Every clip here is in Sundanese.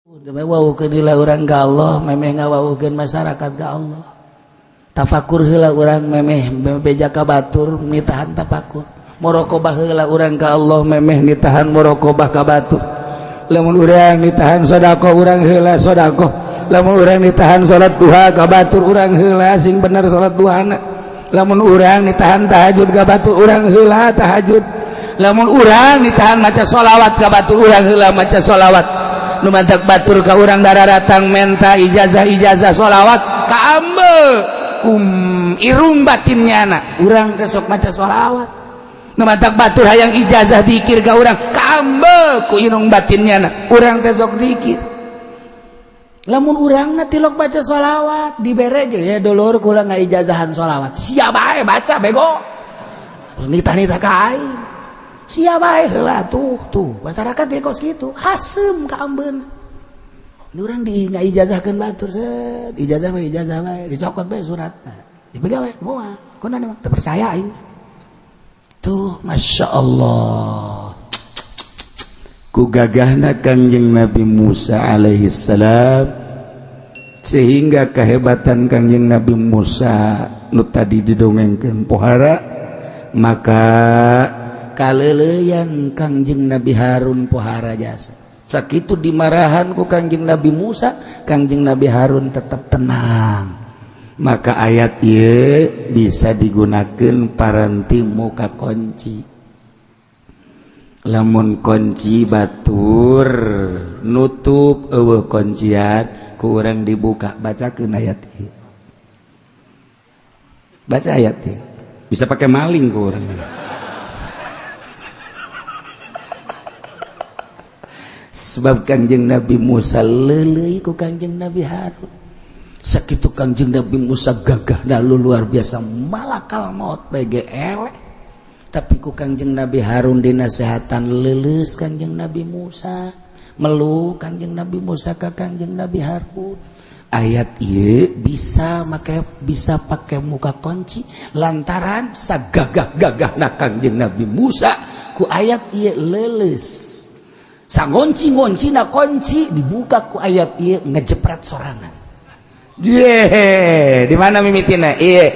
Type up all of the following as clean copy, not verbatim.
Wawuhkeun heula urang ka Allah, memeh ngawawuhkeun masyarakat ka Allah. Tafakur heula urang, memeh beja ka batur nitahan tafakur. Muraqabah heula urang ka Allah, memeh nitahan muraqabah ka batur. Lamun urang nitahan sedekah, urang heula sedekah. Lamun urang nitahan salat duha ka batur, urang heula sing bener salat duhana. Lamun urang nitahan tahajud ka batur, urang heula tahajud. Lamun urang nitahan maca sholawat ka batur, urang heula maca sholawat. Nu mantak batur ka urang dararatang menta ijazah-ijazah sholawat, kaambe kum irung batinnya na urang kesok maca sholawat. Nu mantak batur hayang ijazah dikir ka urang, kaambe ku irung batinnya na urang kesok dikir. Lamun urang na tilok baca sholawat dibere je ya dulur, kula ngaijazahan sholawat, sia bae baca bego nitah-nitah ka aing, sia bae heula. Tuh tuh masyarakat ge kos kitu, haseum ka ambeun. Ini urang di ngaijazahkeun batur, set ijazah mah ijazah bae, dicokot bae suratna, dipegang bae, moal kunaon emang teu percaya aing. Tuh, Masya Allah, ku gagahna Kangjeng Nabi Musa alaihi salam, sehingga kehebatan Kangjeng Nabi Musa nu tadi didongengkeun pohara, maka kaleleyan Kangjeng Nabi Harun pohara jasa. Sakitu dimarahan ku Kangjeng Nabi Musa, Kangjeng Nabi Harun tetap tenang. Maka ayat ieu bisa digunakan paranti muka kunci. Lamun kunci batur nutup, euweuh kuncian, ku urang dibuka, bacakeun ayat ieu. Baca ayat ieu bisa pakai maling ku urang, sebab Kangjeng Nabi Musa leuleuy ku Kangjeng Nabi Harun. Sakitu Kangjeng Nabi Musa gagah lalu luar biasa, malakal maut bege eleh, tapi ku Kangjeng Nabi Harun dinasehatan, leuleus Kangjeng Nabi Musa, meluk Kangjeng Nabi Musa ka Kangjeng Nabi Harun. Ayat ieu bisa make, bisa pakai muka kunci, lantaran sagagah-gagahna Kangjeng Nabi Musa, ku ayat ieu leuleus. Sangonci-ngonci na kunci dibuka ku ayat ieu, ngejepret sorangan. Ye, di mana mimitina? Ieu.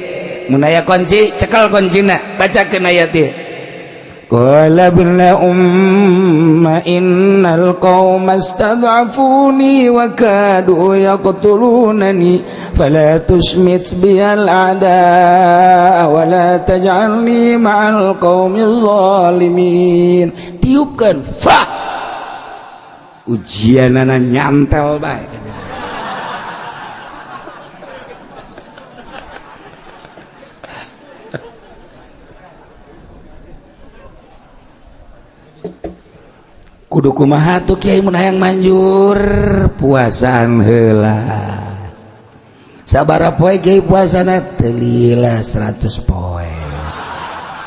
Mun aya kunci, cekel kuncina, bacakeun ayat ieu. Qala ibna umma innal qauma istad'afuni wa kadu yaqtulunani fala tushmit biyal a'da wa la taj'alni ma'al qaumil zalimin. Tiupkan fa ujianana nyantel bae. Kudu kumaha tuh, Kiai, mun hayang manjur? Puasaan heula. Sabaraha poe, Kiai, puasana? Teu lila 100 poe.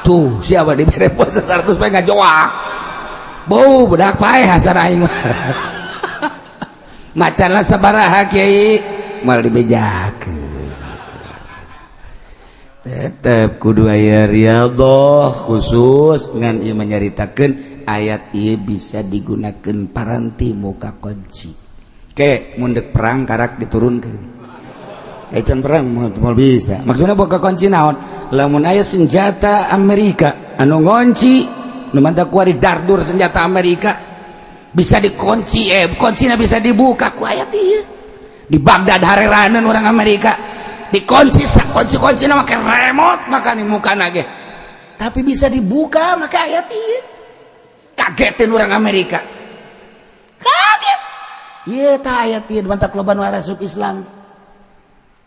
Tuh, siapa dibere puasa 100 poe ngajoak bau budak paeh hasan aing mah. Macanlah sabaraha, Kiai? Moal dibejakeun. Tetep kudu aya riyadhah khusus ngan ieu menyaritakeun ayat ieu bisa digunakan paranti muka kunci. Ke mun deuk perang karak diturunkeun. Can perang moal bisa. Maksudna boga kunci naon? Lamun aya senjata Amerika anu ngonci, nu mantak kuari dardur senjata Amerika bisa dikunci, kuncina bisa dibuka ku ayat ieu. Di Baghdad hareraneun orang Amerika, dikunci, kunci kunci make remote, maka di muka nage, tapi bisa dibuka maka ayat ieu. Kagetin orang Amerika, kaget. Iya, ta ayat ieu mantak loba nu asup Islam.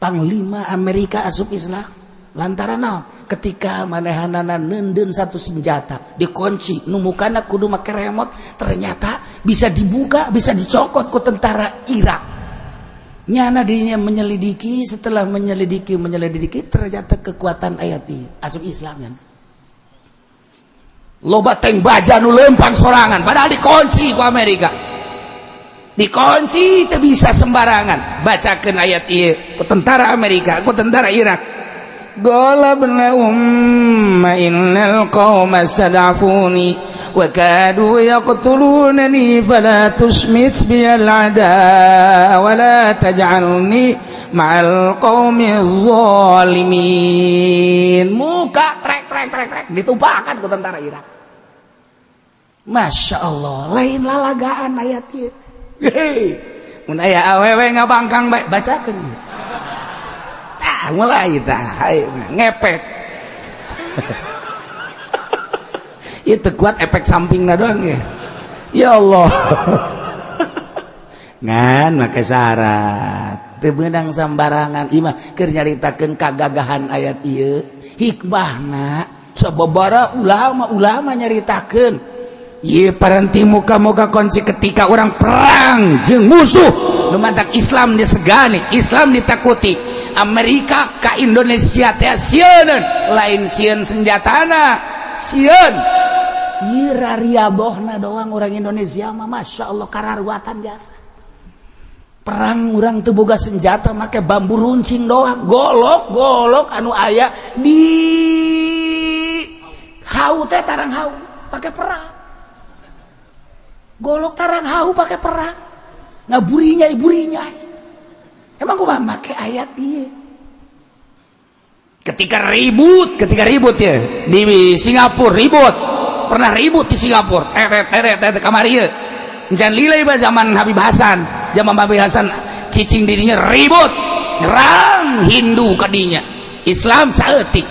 Panglima Amerika asup Islam lantaran naon? Ketika manehanana neundeun satu senjata dikunci, nu mukana kudu make remote, ternyata bisa dibuka, bisa dicokot ku tentara Irak. Nyana dirinya menyelidiki, setelah menyelidiki menyelidiki, ternyata kekuatan ayat ini, asup Islam kan. Loba tank baja nu lempang sorangan, padahal dikunci ku Amerika, dikunci teu bisa sembarangan. Bacakeun ayat ieu ku tentara Amerika, ku tentara Irak. Qala ibna umma innal qauma stad'afuni. Wa kadu yaqtulunani fala tusmit biyal ada wa la taj'alni ma'al qaumil zalimin. Muka trek trek trek trek ditumpakan ku tentara Irak. Masya Allah, lain lalagaan ayat ieu. Hei, mun aya awewe ngabangkang bae bacakeun ieu. Tah mulai tah ngepek. Itu kuat efek sampingna doang ya. Ya Allah. Ngan make syarat. Teu meunang sambarangan ieu mah keur nyaritakeun kagagahan ayat ieu. Hikmahna sababara ulama-ulama nyaritakeun ieu paranti muka-muka kunci ketika orang perang jeung musuh nu mantak Islam disegani, Islam ditakuti. Amerika ka Indonesia teh sieun, lain sieun senjatana, sieun ieu rariadohna doang orang Indonesia mah Masya Allah kararuatan biasa. Perang urang teu boga senjata make bambu runcing doang, golok-golok anu aya di hau teh tarang hau pakai perang. Golok tarang hau pakai perang. Ngaburinya iburinya. Emang gua make ayat ieu. Ketika ribut ya di Singapura ribut. Pernah ribut di Singapura. Kamari ieu. Jangan lilai bah zaman Habib Hasan. Zaman Habib Hasan cicing dirinya ribut. Nyerang Hindu kadinya. Islam saeutik.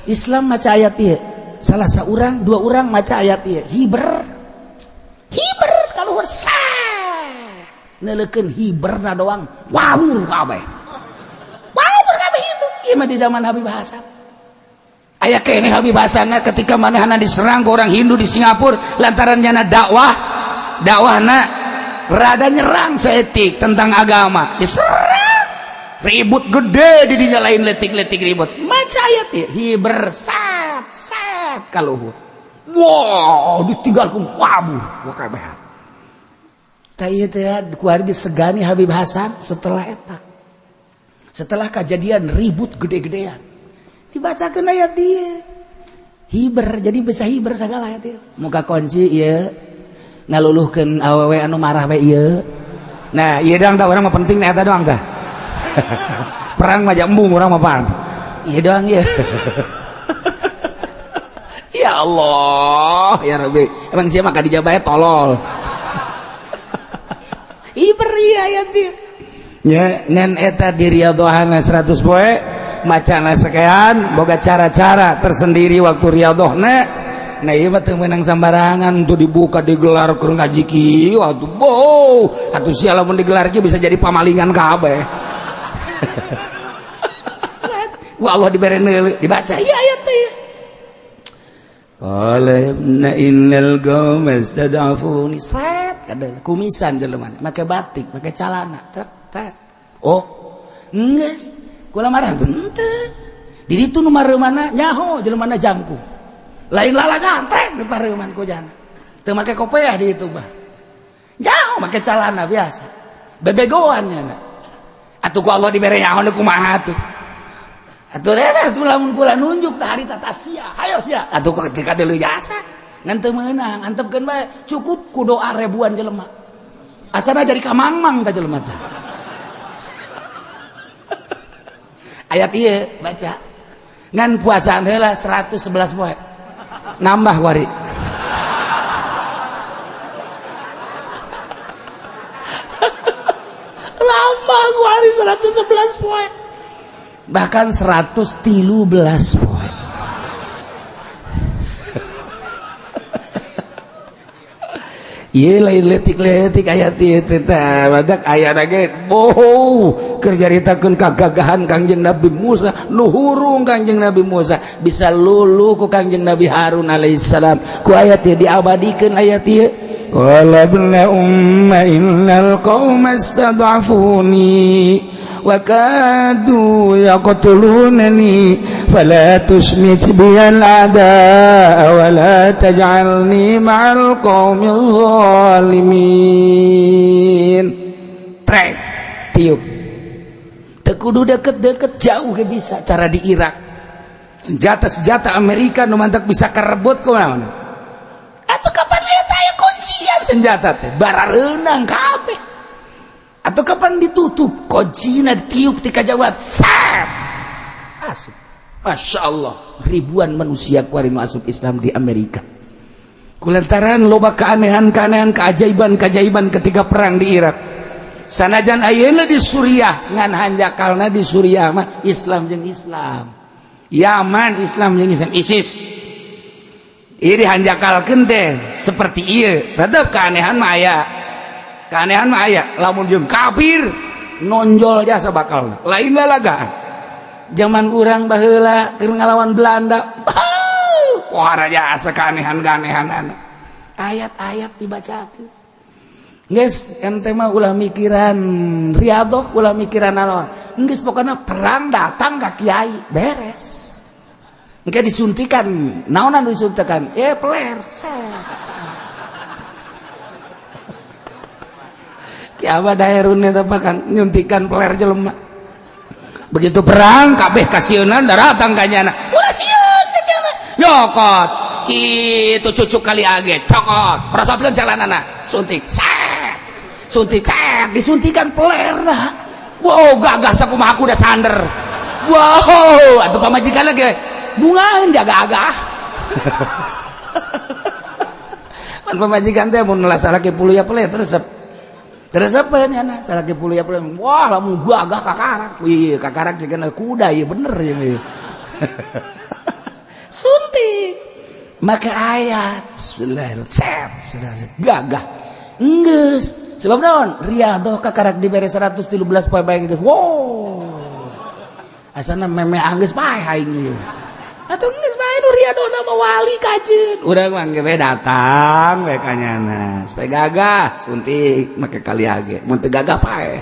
Islam maca ayat ieu. Salah saurang, dua orang maca ayat ieu. Hiber. Hiber kaluhur sah. Neuleukeun hiberna doang. Wawur kabeh. Wawur kabeh Hindu. Ieu mah di zaman Habib Hasan. Aya keneh Habib Hasan ketika manehna diserang ke orang Hindu di Singapura lantaran nyana dakwah, dakwahna rada nyerang seetik tentang agama, diserang ribut gede di dinya lain letik-letik ribut. Maca ayat ieu hiber sat sat kaluhur. Wow, ditinggalkeun wabur wa kabehan. Tah ieu teh kuari disegani Habib Hasan setelah eta. Setelah kejadian ribut gede-gedean. Dibacakeun ayat ieu. Hiber jadi bisa hiber segala ayat ieu. Muka kunci ieu ngaluluhkeun awewe anu marah we ieu. Nah, ieu doang tah urang mah penting eta doang tah. Perang mah embung urang mah pan. Ieu doang ieu. Ya Allah, ya Rabbi. Emang siapa ka dijabae tolol. Hiber ieu ayat ieu. Nya ngan eta di riyadhahna 100 poe macana sekian boga cara-cara tersendiri waktu riyadhahna. Nah ieu mah teu meunang sambarangan untuk dibuka digelar keur ngaji kieu atuh boh atuh sia lamun digelar kieu bisa jadi pamalingan kabeh. Wa Allah dibere neuleuh dibaca ieu ayat teh. Qala ibna innal qauma stad'afuni sret kadeuh kumisan jelema make batik make calana tet tet. Oh geus kula marah henteu di ditu nu mareumana nyaho jelemana jangkung lain lalagan trek di pareuman ku jana teu make kopeah di ditu bah nyaho make calana biasa bebegoan nya atuh ku Allah dibere nyaho kumaha atuh atuh teh atuh lamun kula nunjuk tah harita tah sia hayo sia atuh ketika deuleu jasa ngan teu meunang antepkeun bae cukup ku doa ribuan jelema asana jadi kamangmang tah jelema teh. Ayat ieu baca ngan puasaan heula 111 poe nambah wari. Nambah wari 111 poe bahkan 113 poe. Ieu lain letik-letik ayat ieu teh tah badak ayana ge boh keur nyaritakeun kagagahan Kangjeng Nabi Musa nu hurung Kangjeng Nabi Musa bisa lulu ku Kangjeng Nabi Harun alaihissalam ku ayat ieu diabadikeun ayat ieu. Qala ibna umma innal qauma istad'afuni wa kadu yaqtulunani fala tusmit biyal a'daa wa la taj'alni ma'al qaumil zalimin. Trek tiup teu kudu deket-deket jauh ke bisa cara di Irak senjata-senjata Amerika nu mantak bisa kerebut kumaha. Senjata teh barareunang kabeh. Atau kapan ditutup kuncina ditiup ti kajawat set asup. Masya Allah, ribuan manusia kuari masuk Islam di Amerika kulantaran loba keanehan-keanehan, keajaiban-keajaiban ketika perang di Irak. Sanajan ayeuna di Suriah, ngan hanjakalna di Suriah mah Islam jeung Islam, Yaman Islam jeung Islam, ISIS ini hanjakalkeun teh seperti ieu. Tetep keanehan mah aya, keanehan mah aya. Lamun jeung kafir nonjol jasa bakal lain lalagaan. Zaman urang baheula keur ngalawan Belanda, pohara jasa keanehan-keanehan, ayat-ayat dibacakeun. Geus ente mah ulah mikiran riadoh, ulah mikiran naon. Geus pokona perang datang ka kiai, beres. Engke disuntikan, naonan disuntikan? Peler. Ki abah daerun eta kan nyuntikan peler jelema. Begitu perang kabeh kasieunan datang ka nyana. Ulah sieun cek nyana. Nyokot. Kitu cucuk kali age, cokot. Prosotkeun calanana, suntik. Set. Suntik, cet, disuntikan pelerna. Wow, gagah sakumaha kuda sander. Wow, atuh pamajikan lagi bungaeun jaga-agah. Pan pamajikan teh mun salaki puluh ya peler terus teresepeun nya salaki puluh ya peler. Wah, lamun gagah kakarak. Wih, kakarak cigana kuda ieu bener ieu. Suntik. Maka ayat bismillahirrahmanirrahim. Gagah. Enggeus. Sebab naon? Riadoh kakarak dibere 113 poe bae geus. Wow. Asana meme anggeus pae aing ieu. Atuh geus bae nu riadohna mah wali kajeun. Urang mah ge datang we ka nyana. Supaya gagah suntik make kali age. Mun teu gagah pae.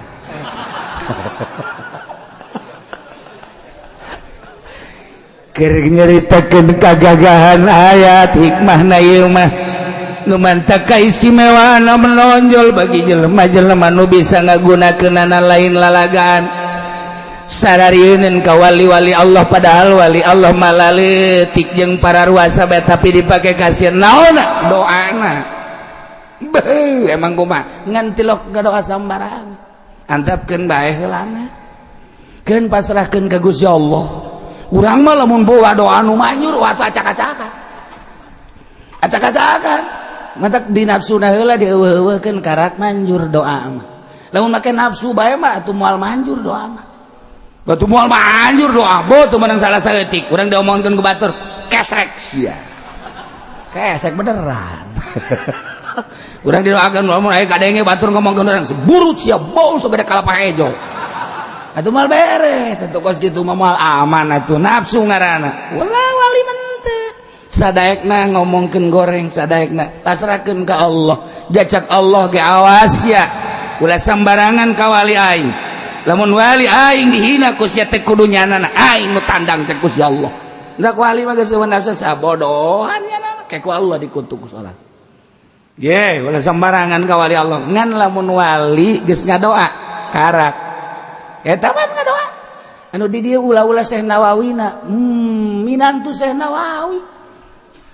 Keur nyaritakeun kagagahan ayat hikmahna ieu mah nu mantap kaistimewaan menonjol bagi jelema-jelema nu bisa ngagunakeunana lain lalagaan. Sararieun ka wali-wali Allah, padahal wali Allah malaleutik jeung para ruasa bae tapi dipake kasihan naonna doana. Beuh, emang kumaha ngan tilok gadoa sambarangan. Antapkeun bae heulana. Keun pasrahkeun ka Gusti Allah. Urang mah lamun boga doa nu manjur watu acak-acakan. Acak-acakan. Matak di nafsuna heula dieuweuh-euweuhkeun karak manjur doa mah. Lamun make nafsu bae mah atuh moal manjur doa mah. Batu moal manjur doa, bo teu meunang salah saeutik. Urang diomongkeun ku batur, kesrek sia. Kesek beneran. Urang didoakeun lamun aya kadenge batur ngomongkeun urang seburut sia, bau segede kalapa hejo. Atuh moal beres, atuh kos kitu mah moal aman atuh nafsu ngaranna. Ulah wali menteu. Sadaekna ngomongkeun goreng, sadaekna pasrahkeun ka Allah. Jacak Allah ge awas ya. Ulah sambarangan ka wali aing. Lamun wali aing dihina ku sia teh kudu nyanana aing nu tandang cek Gusti Allah. Enggak wali mah geus nafsu sabodohan nyana kayak ku Allah dikutuk ku salat. Ye, ulah sambarangan ka wali Allah. Ngan lamun wali geus ngadoa karak. Eta mah ngadoa. Anu di dieu ulah-ulah Syekh Nawawina. Minantu Syekh Nawawi.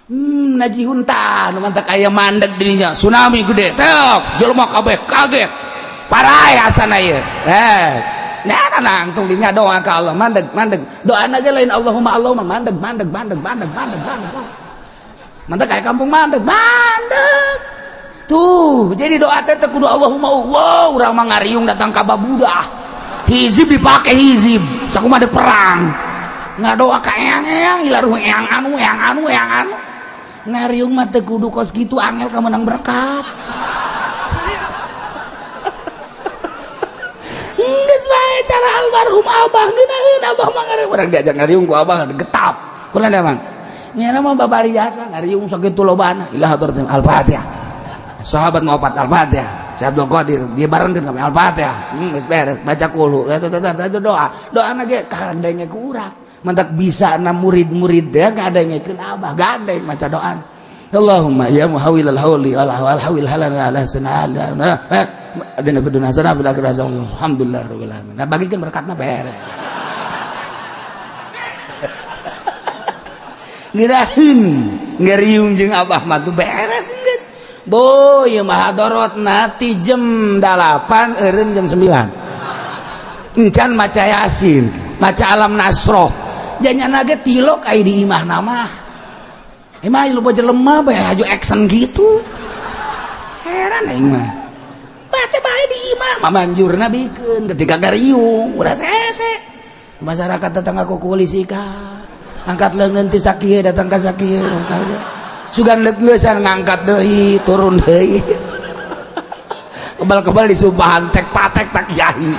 Najihun tah nu mantak aya mandeg dirinya tsunami gede tek jelema kabeh kaget parai asana ieu nah langsung dinya doa ka Allah mandeg mandeg doana ge lain Allahumma Allahumma mandeg mandeg mandeg mandeg mandeg mandeg mantak aya kampung mandeg mandeg tuh jadi doa teh teu kudu Allahumma wow urang mah ngariung datang ka babudah hizib dipake hizib sakumaha deuk perang ngadoa ka eyang-eyang hilaruh eyang anu eyang anu eyang anu ngariung mah teu kudu kos kitu angel ka menang berkat. Geus bae cara almarhum abah ngeunaheun abah mah ngariung urang diajak ngariung ku abah getap. Kumaha da Mang? Nyana mah babari jasa ngariung sakitu lobana. Ilah hatur Al-Fatihah. Sahabat mau opat Al-Fatihah. Syekh Abdul Qadir dia barengkeun kami Al-Fatihah. Geus beres baca qul eta doa. Doana ge kadenge ku urang. Mantak bisa na murid-murid dia ngadengekeun abah gandeng maca doa. Allahumma ya muhawilal hauli wal hawil halana ala sanala adina fid dunya hasanah fil akhirati hasanah alhamdulillah rabbil alamin. Nah bagikeun berkatna beres. Ngiraheun ngariung jeung abah mah tuh beres geus. Bo, ieu mah hadorotna ti jam 8 eureun jam 9. Encan maca Yasin, maca Alam Nasroh. Janyana ge tilok ai di imah nama. Emang lu jelema bae haju action gitu. Heran aing mah. Baca bae di imah, mamanjurna bikeun ketika gariung, udah sese. Masyarakat datang aku polisi ka. Angkat leungeun ti sakieu datang ka sakieu. Sugan leungeusan ngangkat deui, turun deui. Kebal-kebal disumpahan tek patek tak kiai.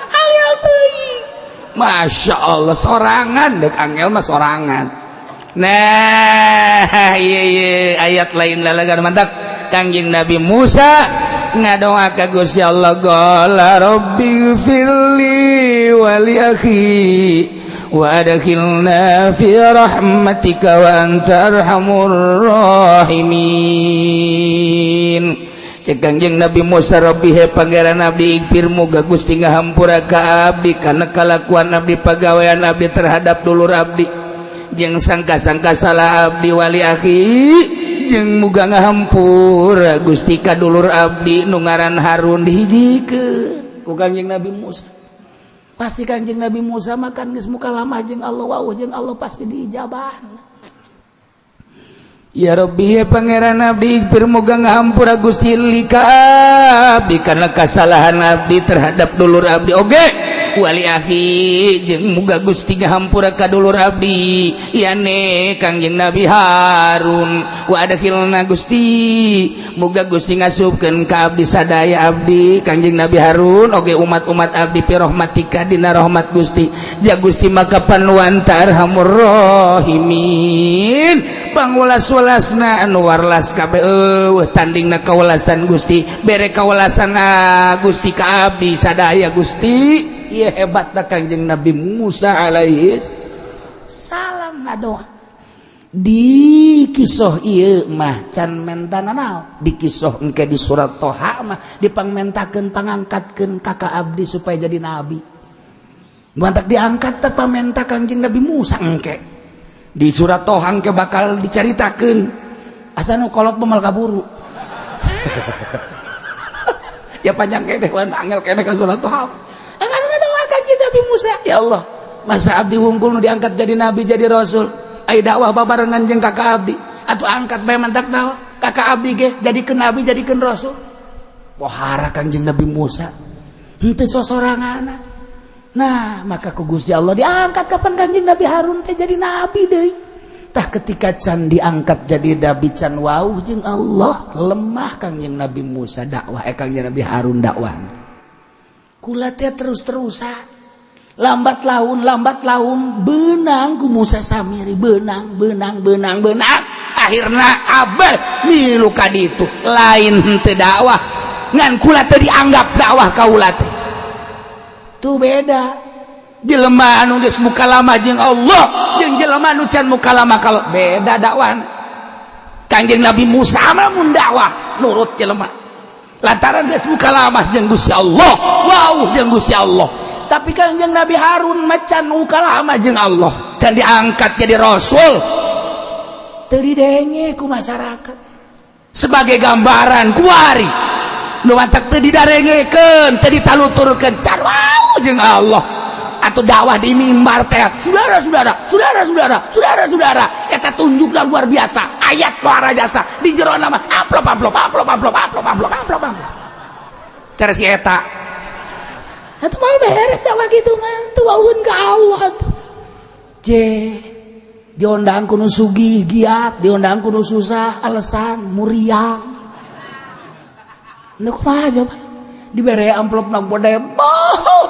Hayal teuing. Masya Allah, sorangan dek angel mah sorangan. Nah, iya ayat lain lalagan mantap. Kangjeng Nabi Musa ngadoa ka Gusti Allah, qala rabbighfirli wa li akhi wa adkhilna fi rahmatika wa anta arhamur rahimin. Cek Kangjeng Nabi Musa, rabbi, he Pangeran abdi, ighfir, muga Gusti ngahampura ka abdi kana kalakuan abdi, pagawean abdi terhadap dulur abdi jeung sangka-sangka salah abdi, wali akhi, jeung muga ngahampura Gusti ka dulur abdi nu ngaran Harun. Dihijikeun ku Kangjeng Nabi Musa. Pasti Kangjeng Nabi Musa makan geus mukalamah jeung Allah, wawuh jeung Allah, pasti diijabah. Ya Rabbi, ya Pangeran abdi, ighfir, muga ngahampura Gusti, li ka abdi kana kasalahan abdi terhadap dulur abdi oge, wali akhi, jeung muga Gusti ngahampura ka dulur abdi yane Kangjeng Nabi Harun, wa adkhilna, Gusti, muga Gusti ngasupkeun ka abdi sadaya, abdi, Kangjeng Nabi Harun oge umat-umat abdi, fi rahmatika, dina rahmat Gusti, ja Gusti maka pan wa anta arhamur rahimin. Pangulas-ulasna anu warlas kabeh eueuh tandingna kawelasan Gusti. Bere kawelasan, ah, Gusti ka abdi sadaya, Gusti. Ieu hebatna Kangjeng Nabi Musa alaihi salam ngadoa. Di kisoh ieu mah can menta nanaon. Di kisoh engke di surat Toha mah dipangmentakeun pangangkatkeun kakak abdi supaya jadi nabi. Mantak diangkat teh pamenta Kangjeng Nabi Musa. Engke di surat Toha engke bakal dicaritakeun. Asa nu kolot pemal kaburu ya, panjang kene wan, angel kene ka surat Toha. Akan ngadoa Kangjeng Nabi Musa, ya Allah, masa abdi wungkul nu diangkat jadi nabi, jadi rasul? Ai dakwah babarengan jeung kakak abdi atuh, angkat bae. Mantak naon, kakak abdi ge jadikeun nabi, jadikeun rasul. Pohara Kangjeng Nabi Musa henteu sosorangan. Nah, maka ku Gusti Allah diangkat kapan Kanjeng Nabi Harun teh jadi nabi deui. Tah, ketika can diangkat jadi nabi, can wawuh jeung Allah, lemah Kangjeng Nabi Musa dakwah, eh, Kangjeng Nabi Harun dakwah. Kula teh terus-terusan lambat laun benang ku Musa Samiri, benang, benang, benang, benang, akhirna abeh milu ka ditu. Lain henteu dakwah, ngan kula teh dianggap dakwah kaula teh. Tuh, beda jelema anu geus mukalamah jeung Allah jeung jelema anu can mukalamah, kalau beda dakwah. Kangjeng Nabi Musa mah mun dakwah nurut jelema lantaran geus mukalamah jeung Gusti Allah, wawuh jeung Gusti Allah. Tapi Kangjeng Nabi Harun mah can mukalamah jeung Allah, can diangkat jadi rasul, teu didenge ku masyarakat. Sebagai gambaran kuari nu matak teu didarengekeun, teu ditaluturkeun, can wawuh jeung Allah. Atau dakwah di mimbar teh, saudara-saudara, saudara-saudara, saudara-saudara, eta tunjuklah luar biasa, ayat luar jasa. Di jero nama amplop, amplop, amplop, amplop, amplop, amplop, amplop, amplop. Cara si eta atuh mal beres dakwah gitu mah, teu wawuhun ka Allah atuh. Je diondang ku nu sugih giat, diondang ku nu susah alasan muriang. Nu kumaha coba? Dibere amplop nak bodai,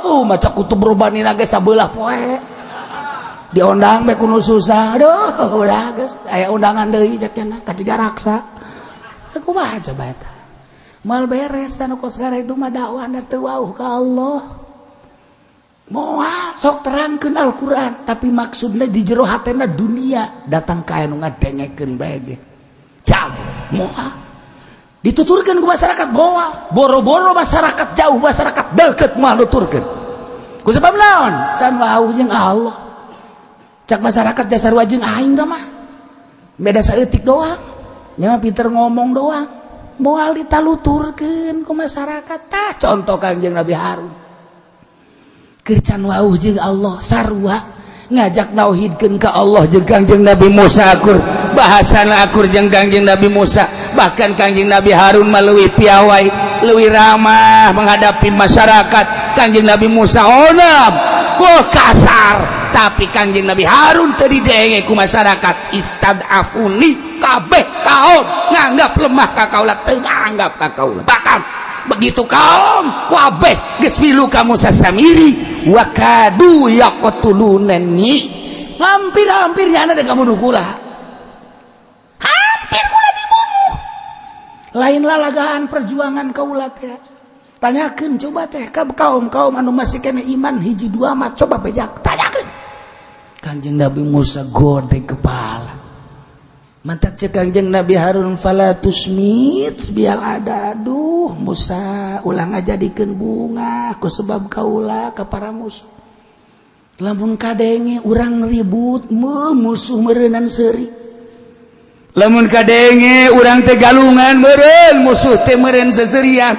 oh, maca kutub robani ge sabelah poe. Diondang bae ku nu susah, aduh, udah geus aya undangan deui cek cenah ka Tiga Raksa. Kumaha coba eta? Mal beres tanu kos itu mah dakwah teu wawuh ka Allah. Moal sok terangkeun Al-Qur'an, tapi maksudnya di jero hatena dunia, datang ka anu ngadengekeun bae ge. Jauh moal dituturkeun ku masyarakat, moal boro-boro masyarakat jauh, masyarakat deket moal nuturkeun. Ku sebab naon? Can wawuh jeung Allah. Cak masyarakat jasar jeung aing mah beda saeutik doang. Nya pinter ngomong doang, moal ditaluturkeun ku masyarakat. Tah, contoh Kangjeng Nabi Harun keur can wauh jeung Allah, sarua ngajak nauhidkeun ka Allah jeung Kangjeng Nabi Musa akur, bahasana akur jeung Kangjeng Nabi Musa. Bahkan Kangjeng Nabi Harun mah leuwih piawai, leuwih ramah menghadapi masyarakat. Kangjeng Nabi Musa onam, oh, kasar, tapi Kangjeng Nabi Harun teu didenge ku masyarakat. Istad'afuni, kabeh kaum nganggap lemah ka kaula, teu nganggap ka kaula. Bahkan begitu kaum kabeh geus milu ka Musa Samiri, wa kadu yaqtulunani, hampir-hampir nyana dek kamu kula, hampir kula dibunuh. Lain lalagaan perjuangan kaula teh. Tanyakeun coba teh ka kaum kaum anu masih kena iman hiji dua mah, coba bejak tanyakeun. Kanjeng Nabi Musa godek kepala. Mantak cek Kanjeng Nabi Harun, fala tusmit biyal a'da. Aduh Musa, ulah ngajadikeun bunga ku sebab kaula ka para musuh. Lamun kadenge urang ribut, musuh meureunan seuri. Lamun kadenge urang teh galungan meureun, musuh teh meureun seserian.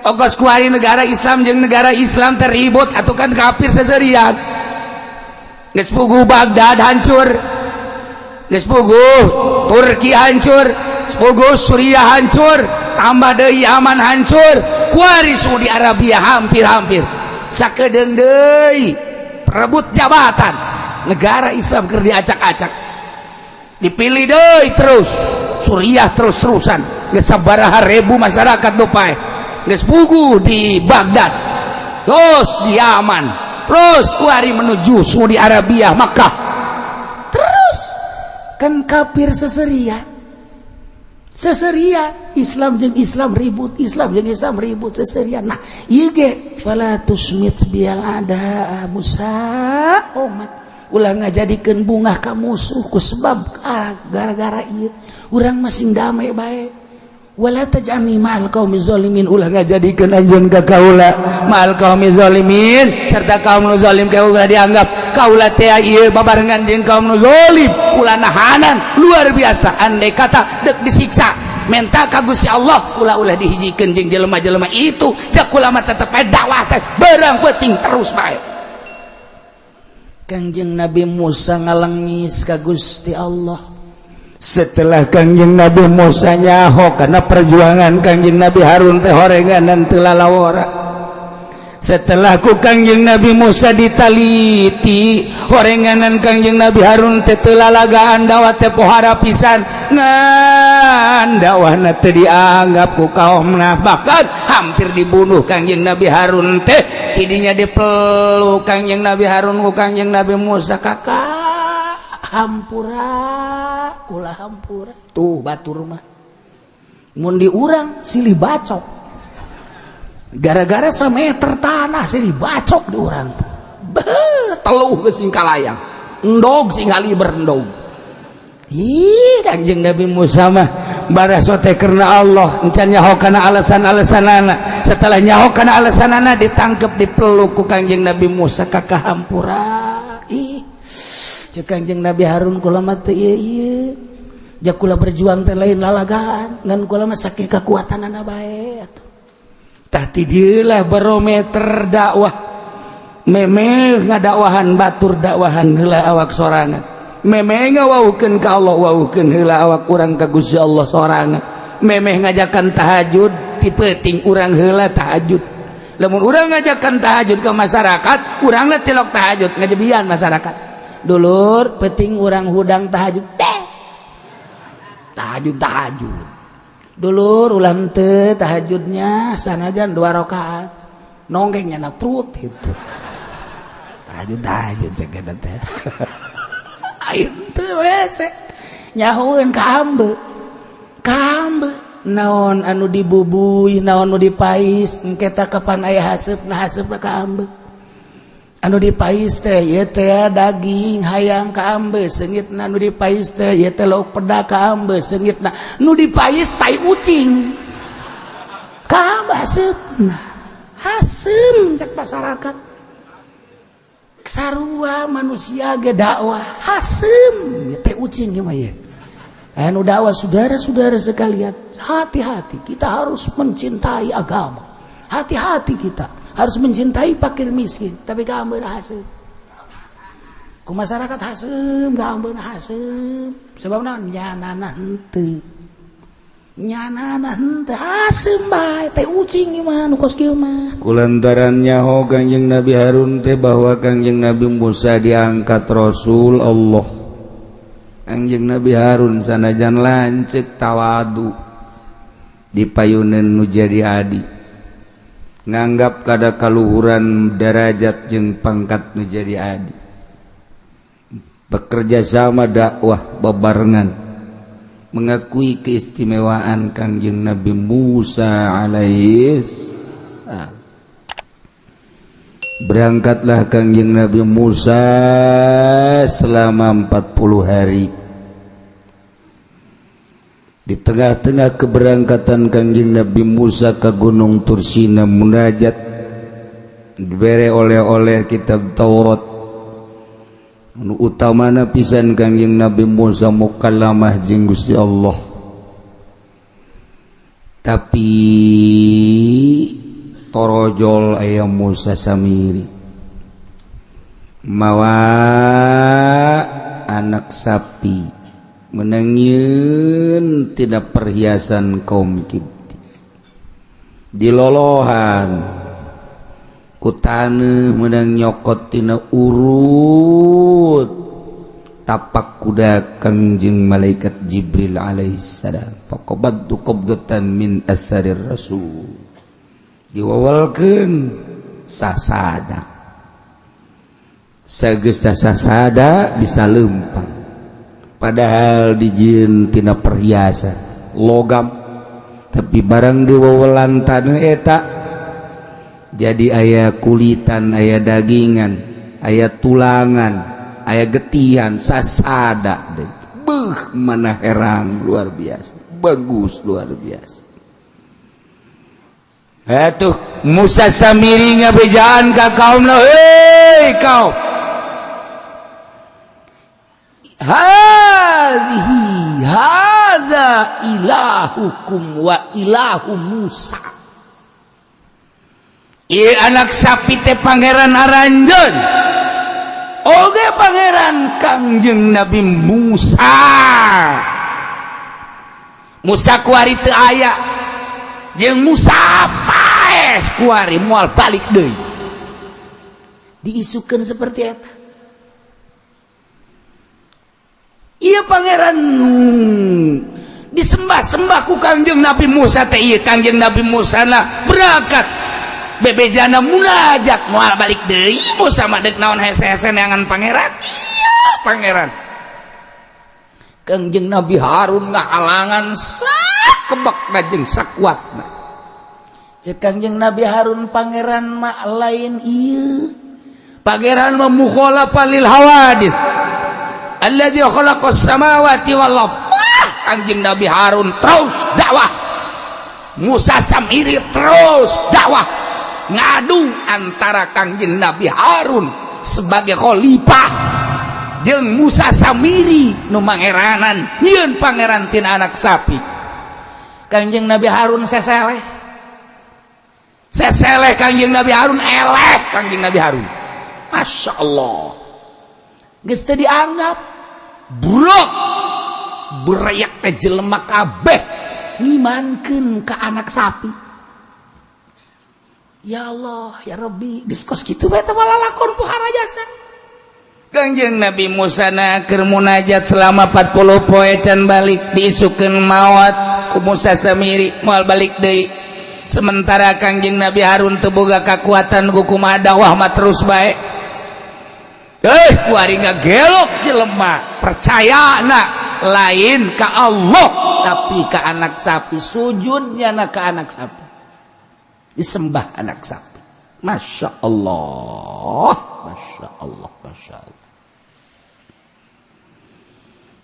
Ogos kuari negara Islam jeung negara Islam teribut atau kan kafir seserian. Geus puguh Baghdad hancur, geus puguh Turki hancur, geus puguh Suriah hancur, tambah deui Yaman hancur, kuari Saudi Arabia hampir-hampir sakedeung deui perebut jabatan. Negara Islam keur diacak-acak, dipilih deui terus Suriah terus-terusan, geus sabaraha ribu masyarakat nu paeh. Geus puguh di Baghdad, terus di Yaman, terus kuari menuju Saudi Arabia, Makkah. Terus kan kafir seserian, seserian Islam jeung Islam ribut, Islam jeung Islam ribut seserian. Nah, ieu ge fala tusmit biyal a'da Musa, omat ulah ngajadikeun bungah ka musuh ku sebab ah, gara-gara ieu urang masing damai bae. Wala taj'alni ma'al qaumi zalimin, ulah ngajadikeun anjeun ka kaula ma'al qaumi zalimin, serta kaum nu zalim. Kaula dianggap kaula teh ieu babarengan jeung kaum nu zalim, ulah nahanan luar biasa. Andai kata dek disiksa, menta ka Gusti Allah ulah ulah dihijikeun jeung jelema-jelema itu. Jak kula mah tetep bae dakwah teh berang penting terus bae. Kangjeng Nabi Musa ngalengis ka Gusti Allah. Setelah Kangjeng Nabi Musa nyaho karena perjuangan Kangjeng Nabi Harun teh horengan dan teu lalawora, setelah ku Kangjeng Nabi Musa ditaliti horenganan Kangjeng Nabi Harun teh teu lalagaan, dakwah teh pohara pisan, ngan dakwahna teu dianggap ku kaumna, bahkan hampir dibunuh Kangjeng Nabi Harun teh. Tidinya dipeluk Kangjeng Nabi Harun ku Kangjeng Nabi Musa, kakak, hampura kula, hampura. Tuh batur mah mun di urang silih bacok gara-gara sameter tanah, silih bacok di urang. Beuh, teluh ke singkalayang, endog sing kaliber endog. Ih, Kanjeng Nabi Musa mah baraso teh karena Allah, encan nyaho kana alasan-alasanana. Setelah nyaho kana alasanana, ditangkep, dipeluk ku Kangjeng Nabi Musa, kakak, hampura. Ih, cek Kangjeng Nabi Harun, kula mah teu ieu ieu, ja kula berjuang teh lain lalagaan, ngan kula mah saking kekuatanana bae atuh. Tah, ti dieulah barometer dakwah. Memeh ngadakwahan batur, dakwahan heula awak sorangan. Memeh ngawaukeun ka Allah, waukeun heula awak urang ka Gusti Allah sorangan. Memeh ngajakan tahajud, ti peuting urang heula tahajud. Lamun urang ngajakan tahajud ke masyarakat, urangna tilok tahajud, ngajebian masyarakat. Dulur, penting urang hudang tahajud teh, tahajud tahajud. Dulur, ulah teu tahajudnya, sanajan dua rakaat nonggengnya na perut itu tahajud tahajud. Cek eta teh aing teu wese nyahueun ka ambe, ka ambe naon anu dibubui, naon anu dipais. Engke ta kapan aya haseup nah, haseup ka ambe. Anu dipais teh ieu teh daging hayam ka ambe seungitna, nu dipais teh ieu teh lauk peda ka ambe seungitna, nu dipais tai ucing ka ambe haseupna. Haseum cek masyarakat. Sarua manusia ge dakwah haseum teh ucing ieu mah ye. Anu dakwah, saudara-saudara sekalian, hati-hati, kita harus mencintai agama. Hati-hati, kita harus mencintai fakir miskin, tapi gambar hasil. Ku masyarakat haseum, gambar haseum. Sebab naon? Nyanana henteu. Nyanana henteu haseum bae teh ucing ieu mah nu kos kieu mah. Kulantaran nyaho Kangjeng Nabi Harun teh bahwa Kangjeng Nabi Musa diangkat Rasul Allah. Kangjeng Nabi Harun sanajan lanceuk tawadu dipayuneun nu jadi adi. Nganggap kada kaluhuran derajat jeung pangkat nu jadi adi. Bekerja sama dakwah bebarengan mengakui keistimewaan Kangjeng Nabi Musa alaihis salam. Berangkatlah Kangjeng Nabi Musa selama 40 hari. Di tengah-tengah keberangkatan Kangjeng Nabi Musa ke Gunung Tursina munajat, dibere oleh-oleh kitab Taurat. Nu utamana pisan Kangjeng Nabi Musa mukallamah jeung Gusti Allah. Tapi torojol aya Musa Samiri mawa anak sapi menangin tidak perhiasan kaum Kibti dilolohan ku taneuh, menang nyokot tina urut tapak kuda Kangjeng malaikat Jibril alaihissalam. Faqabadtu qabdatan min atharir rasul, diwawalkeun sasada, sageus sasada bisa lempang, padahal dijieun tina perhiasan logam, tapi barang diwawelan taneuh eta jadi aya kulitan, aya dagingan, aya tulangan, aya getihan, sasada deh. Beuh, mana herang luar biasa, bagus luar biasa. Atuh Musa Samiri ngabejaan ka kaumna, "Hei kau, hadhihi hadza ilahukum wa ilahu Musa." Ieu anak sapi teh pangeran aranjeun oge pangeran Kangjeng Nabi Musa. Musa kuari teu aya jeung Musa paeh kuari, moal balik deui. Diisukeun seperti eta. Iya, pangeran nu disembah-sembah ku Kangjeng Nabi Musa teh ieu. Kangjeng Nabi Musa na berangkat bebejana munajat, moal balik deui Musa mah. Deuk naon hese-hese neangan pangeran? Iya, pangeran. Kangjeng Nabi Harun ngahalangan sakebek jeung sakuatna. Cek Kangjeng Nabi Harun, pangeran mak lain ieu. Pangeran mah mukhalafah lil hawadits, alladzi khalaqas samawati wal ard. Kangjeng Nabi Harun terus dakwah, Musa Samiri terus dakwah, ngadu antara Kangjeng Nabi Harun sebagai khalifah jeung Musa Samiri nu mangeranan nyieun pangeran tina anak sapi. Kangjeng Nabi Harun seseleh. Seseleh Kangjeng Nabi Harun, eleh Kangjeng Nabi Harun. Masya Allah, geus teu dianggap. Brok bereyak teh jelema kabeh. Ngimankeun ka anak sapi. Ya Allah, ya Rabbi, geus kos kitu bae teh lalakon pohara jasa. Kangjeng Nabi Musa na keur munajat selama 40 poe can balik, diisukeun maot ku Musa Samiri, moal balik deui. Sementara Kangjeng Nabi Harun teu boga kakuatan ku kumaha, dakwah mah terus bae. Eh, kuari ngagelok jelema percaya na lain ka Allah tapi ke anak sapi, sujudnya na ke anak sapi, disembah anak sapi. Masya Allah, Masya Allah, Masya Allah.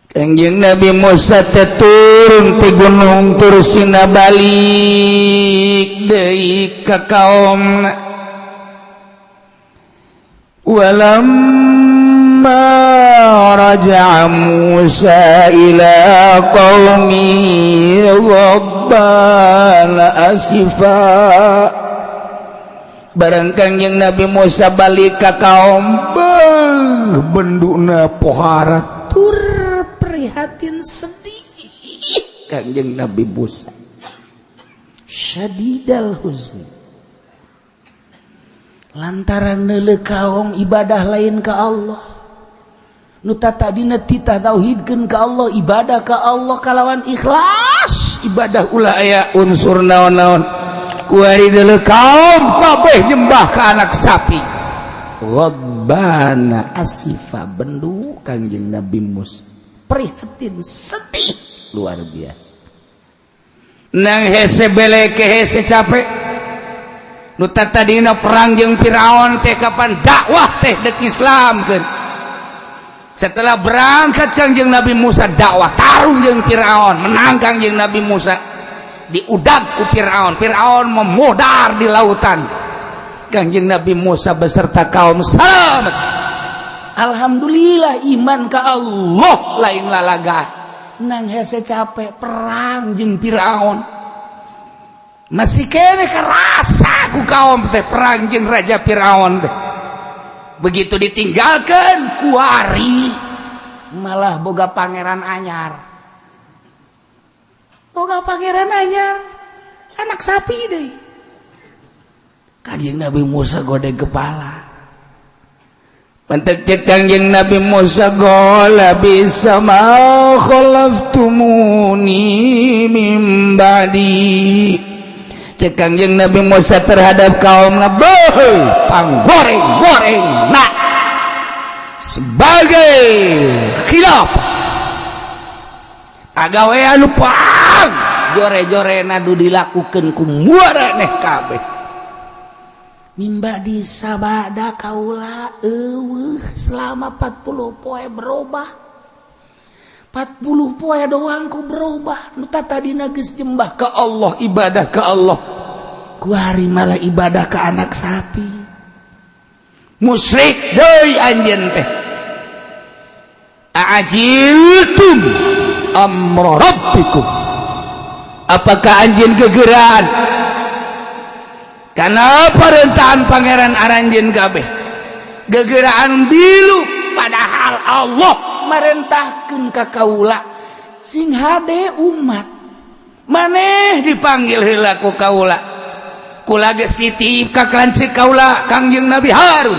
Kangjeng Nabi Musa teh turun ti gunung Tursina, balik deui ka kaumna. Walamma Walamma raja'a Musa ila qaumi ghabbana asifa. Bareng Kangjeng Nabi Musa balik ka kaum, beuh, benduna pohara tur prihatin, sedih Kangjeng Nabi Musa, syadidal huzni, lantaran neuleuh kaum ibadah lain ka Allah. Nu tadina titah tauhidkeun ka Allah, ibadah ka Allah kalawan ikhlas, ibadah ulah aya unsur naon-naon. Kuari deuleuh kaum kabeh nyembah ka anak sapi, ghadbana asifa, bendu Kangjeng Nabi Musa prihatin, sedih luar biasa. Nang hese beleke, hese capek. Nu tadina perang jeung Firaun teh kapan dakwah teh dek Islamkeun. Setelah berangkat Kangjeng Nabi Musa dakwah, tarung jeung Firaun, menang Kangjeng Nabi Musa, diudag ku Firaun, Firaun memodar di lautan. Kangjeng Nabi Musa beserta kaum selamat. Alhamdulillah, iman ka Allah lain lalaga. Nang hese capek perang jeung Firaun, masih kene kerasa ku kaum teh perang jeung Raja Firaun teh. Begitu ditinggalkan kuari malah boga pangeran anyar, boga pangeran anyar, anak sapi deh. Kanjeng Nabi Musa godeg kepala. Mantak cek Kangjeng Nabi Musa, qala bi'sa ma khalaftumuni min ba'di. Cek Kangjeng Nabi Musa terhadap kaum Nabi, panggoreng goreng nak sebagai khilafah agawean anu pang jore-jore nadu dilakukan ku muaraneh kabeh. Mimba di sabada kaula eueuh selama 40 poe berubah, 40 poe doang ku berubah. Nu tadina geus jembah ke Allah, ibadah ke Allah, kuari malah ibadah ke anak sapi. Musyrik deui anjeun teh. A'ajiltum amra rabbikum, apakah anjeun gegeraan karena perintahan pangeran aranjeun kabeh? Gegeraan bilu, padahal Allah merentahkeun ka kaula sing hade umat maneh dipanggil heula ku kaula. Kula geus titip ka lanceuk kaula, Kangjeng Nabi Harun.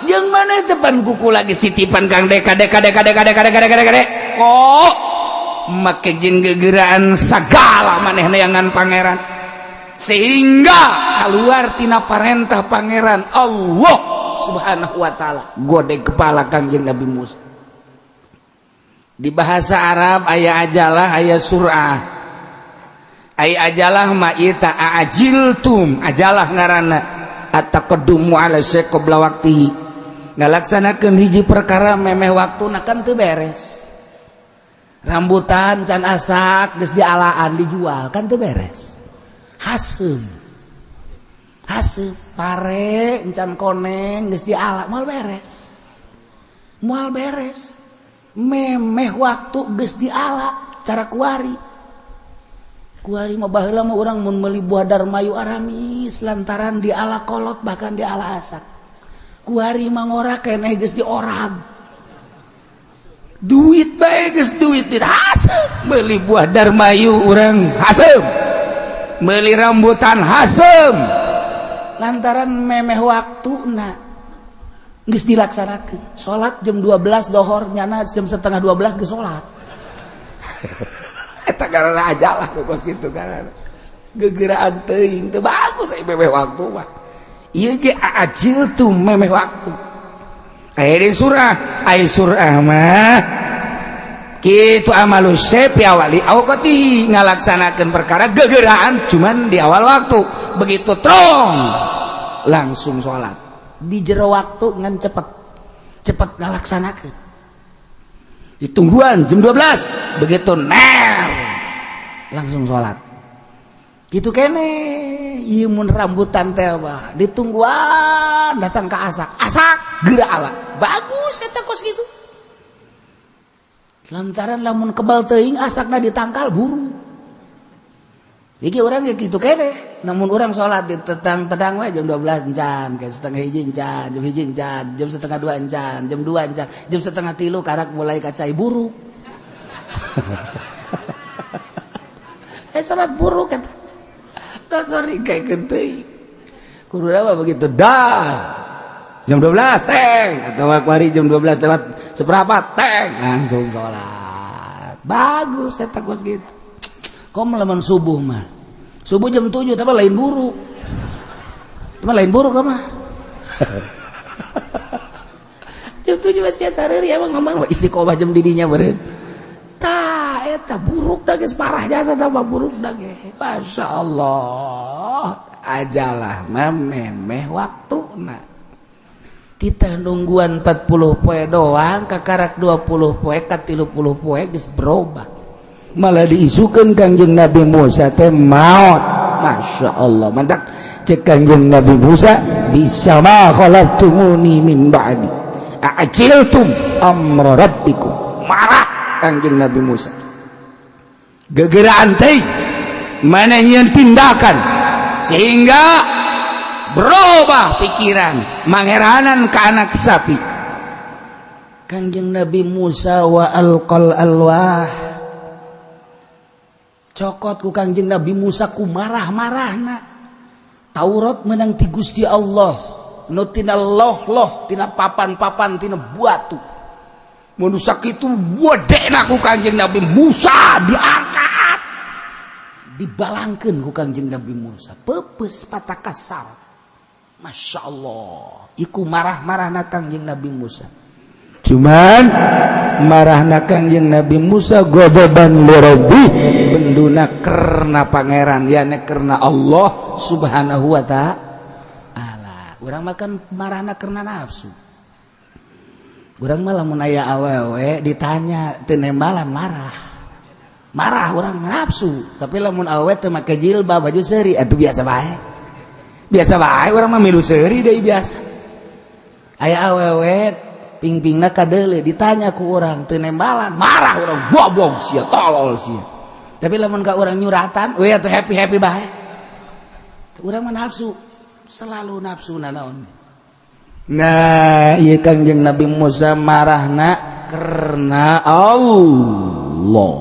Jeung maneh depan ku kula geus titipan Kang Deka Deka Deka Deka Deka Deka Deka Deka kok make jeung gegeraan sagala maneh neangan pangeran sehingga keluar tina parentah pangeran Allah Subhanahu wa taala. Godeg kepala Kangjeng Nabi Musa. Di bahasa Arab aya ajalah, aya surah. Aya ajalah ma ita ajiltum, ajalah ngaranna at-taqaddumu ala syai' qabla waqtihi, ngalaksanakeun hiji perkara memeh waktuna, kan teu beres. Rambutan can asak geus dialaan, dijual, kan teu beres. Haseum haseum. Pare encan koneng geus diala, moal beres, moal beres. Memeh waktu geus diala. Cara kuari, kuari mah baheula mah urang mun meuli buah darmayu aramis lantaran diala kolot, bahkan diala asak. Kuari mah ngora keneh, geus diorag duit bae, geus duit haseum. Meuli buah darmayu urang haseum, meuli rambutan haseum. Lantaran memeh waktuna geus dilaksanakeun. Salat jam 12 dohor, nyana jam setengah 12 geus salat. Eta karena ajalah nu kos kitu, karena gegeraan teuing, teu bagus aya memeh waktu mah. Ieu ge ajil tuh, memeh waktu. Aya di surah, aya surah mah kitu, amalu syai' fi awali awqati, ngalaksanakeun perkara gegeraan cuman di awal waktu. Begitu trong langsung salat. Di jero waktu ngan cepet cepet ngalaksanakeun. Ditungguan jam 12, begitu ner langsung sholat. Gitu kene ieu mun rambutan teh mah ditungguan datang ke asak. Asak geura ala. Bagus eta kos kitu. Lantaran lamun kebal teuing asakna ditangkal buru. Iki urang ge kitu kene. Namun urang salat di tetang-tedang we jam 12 encan, ke setengah hiji encan, jam hiji encan, jam setengah dua encan, jam 2 encan, jam setengah tilu karak mulai kacai buruk. Salat buruk eta. Begitu dah jam 12 teng atau hari jam 12 lewat seberapa teng langsung sholat. Bagus saya takut gitu. Kok melamun subuh mah, subuh jam 7 tapi lain buruk, tapi lain buruk mah. Jam 7 masih sareri emang ngomong istiqomah jam didinya beren. Tah eta buruk dah geus parah jasa tambah buruk dah ge. Masya Allah. Ajalah mah memeh waktuna. Kita nungguan 40 poe doang kakarak 20 poe ka 30 poe geus berubah. Malah diisukeun Kangjeng Nabi Musa teh maot. Masya Allah. Mantak cek Kangjeng Nabi Musa bisa ma khalaqtumuni min ba'di. A'jiltum amra rabbikum. Marah Kangjeng Nabi Musa. Gegeraan teh mana nyeun tindakan sehingga berubah pikiran mangeranan ke anak sapi. Kangjeng Nabi Musa wa alqal alwah. Cokot ku Kangjeng Nabi Musa ku marah-marahna. Taurat menang ti Gusti Allah. Nu tina loh-loh, tina papan-papan, tina batu. Manusia itu wedekna ku Kangjeng Nabi Musa diangkat, dibalangkeun ku Kangjeng Nabi Musa, peupeus patakasar. Masya Allah, iku marah-marahna Kangjeng Nabi Musa. Cuman marahna Kangjeng Nabi Musa godoban li rabbi, benduna karena pangeran, yani karena Allah Subhanahu wa ta'ala. Urang makan marahna karena nafsu. Urang malah mun aya awewe ditanya teu nembalan marah. Marah urang nafsu, tapi lamun awewe teu make jilbab baju seuri atuh biasa bae. Biasa bae urang mah milu seuri deui biasa. Aya awewe pingpingna kadeule ditanya ku urang teu nembalan, marah urang goblok sia, tolol sia. Tapi lamun ka urang nyuratan, we atuh happy-happy bae. Urang mah nafsu, selalu nafsu nanaon. Nah, ieu Kangjeng Nabi Musa marahna karena Allah.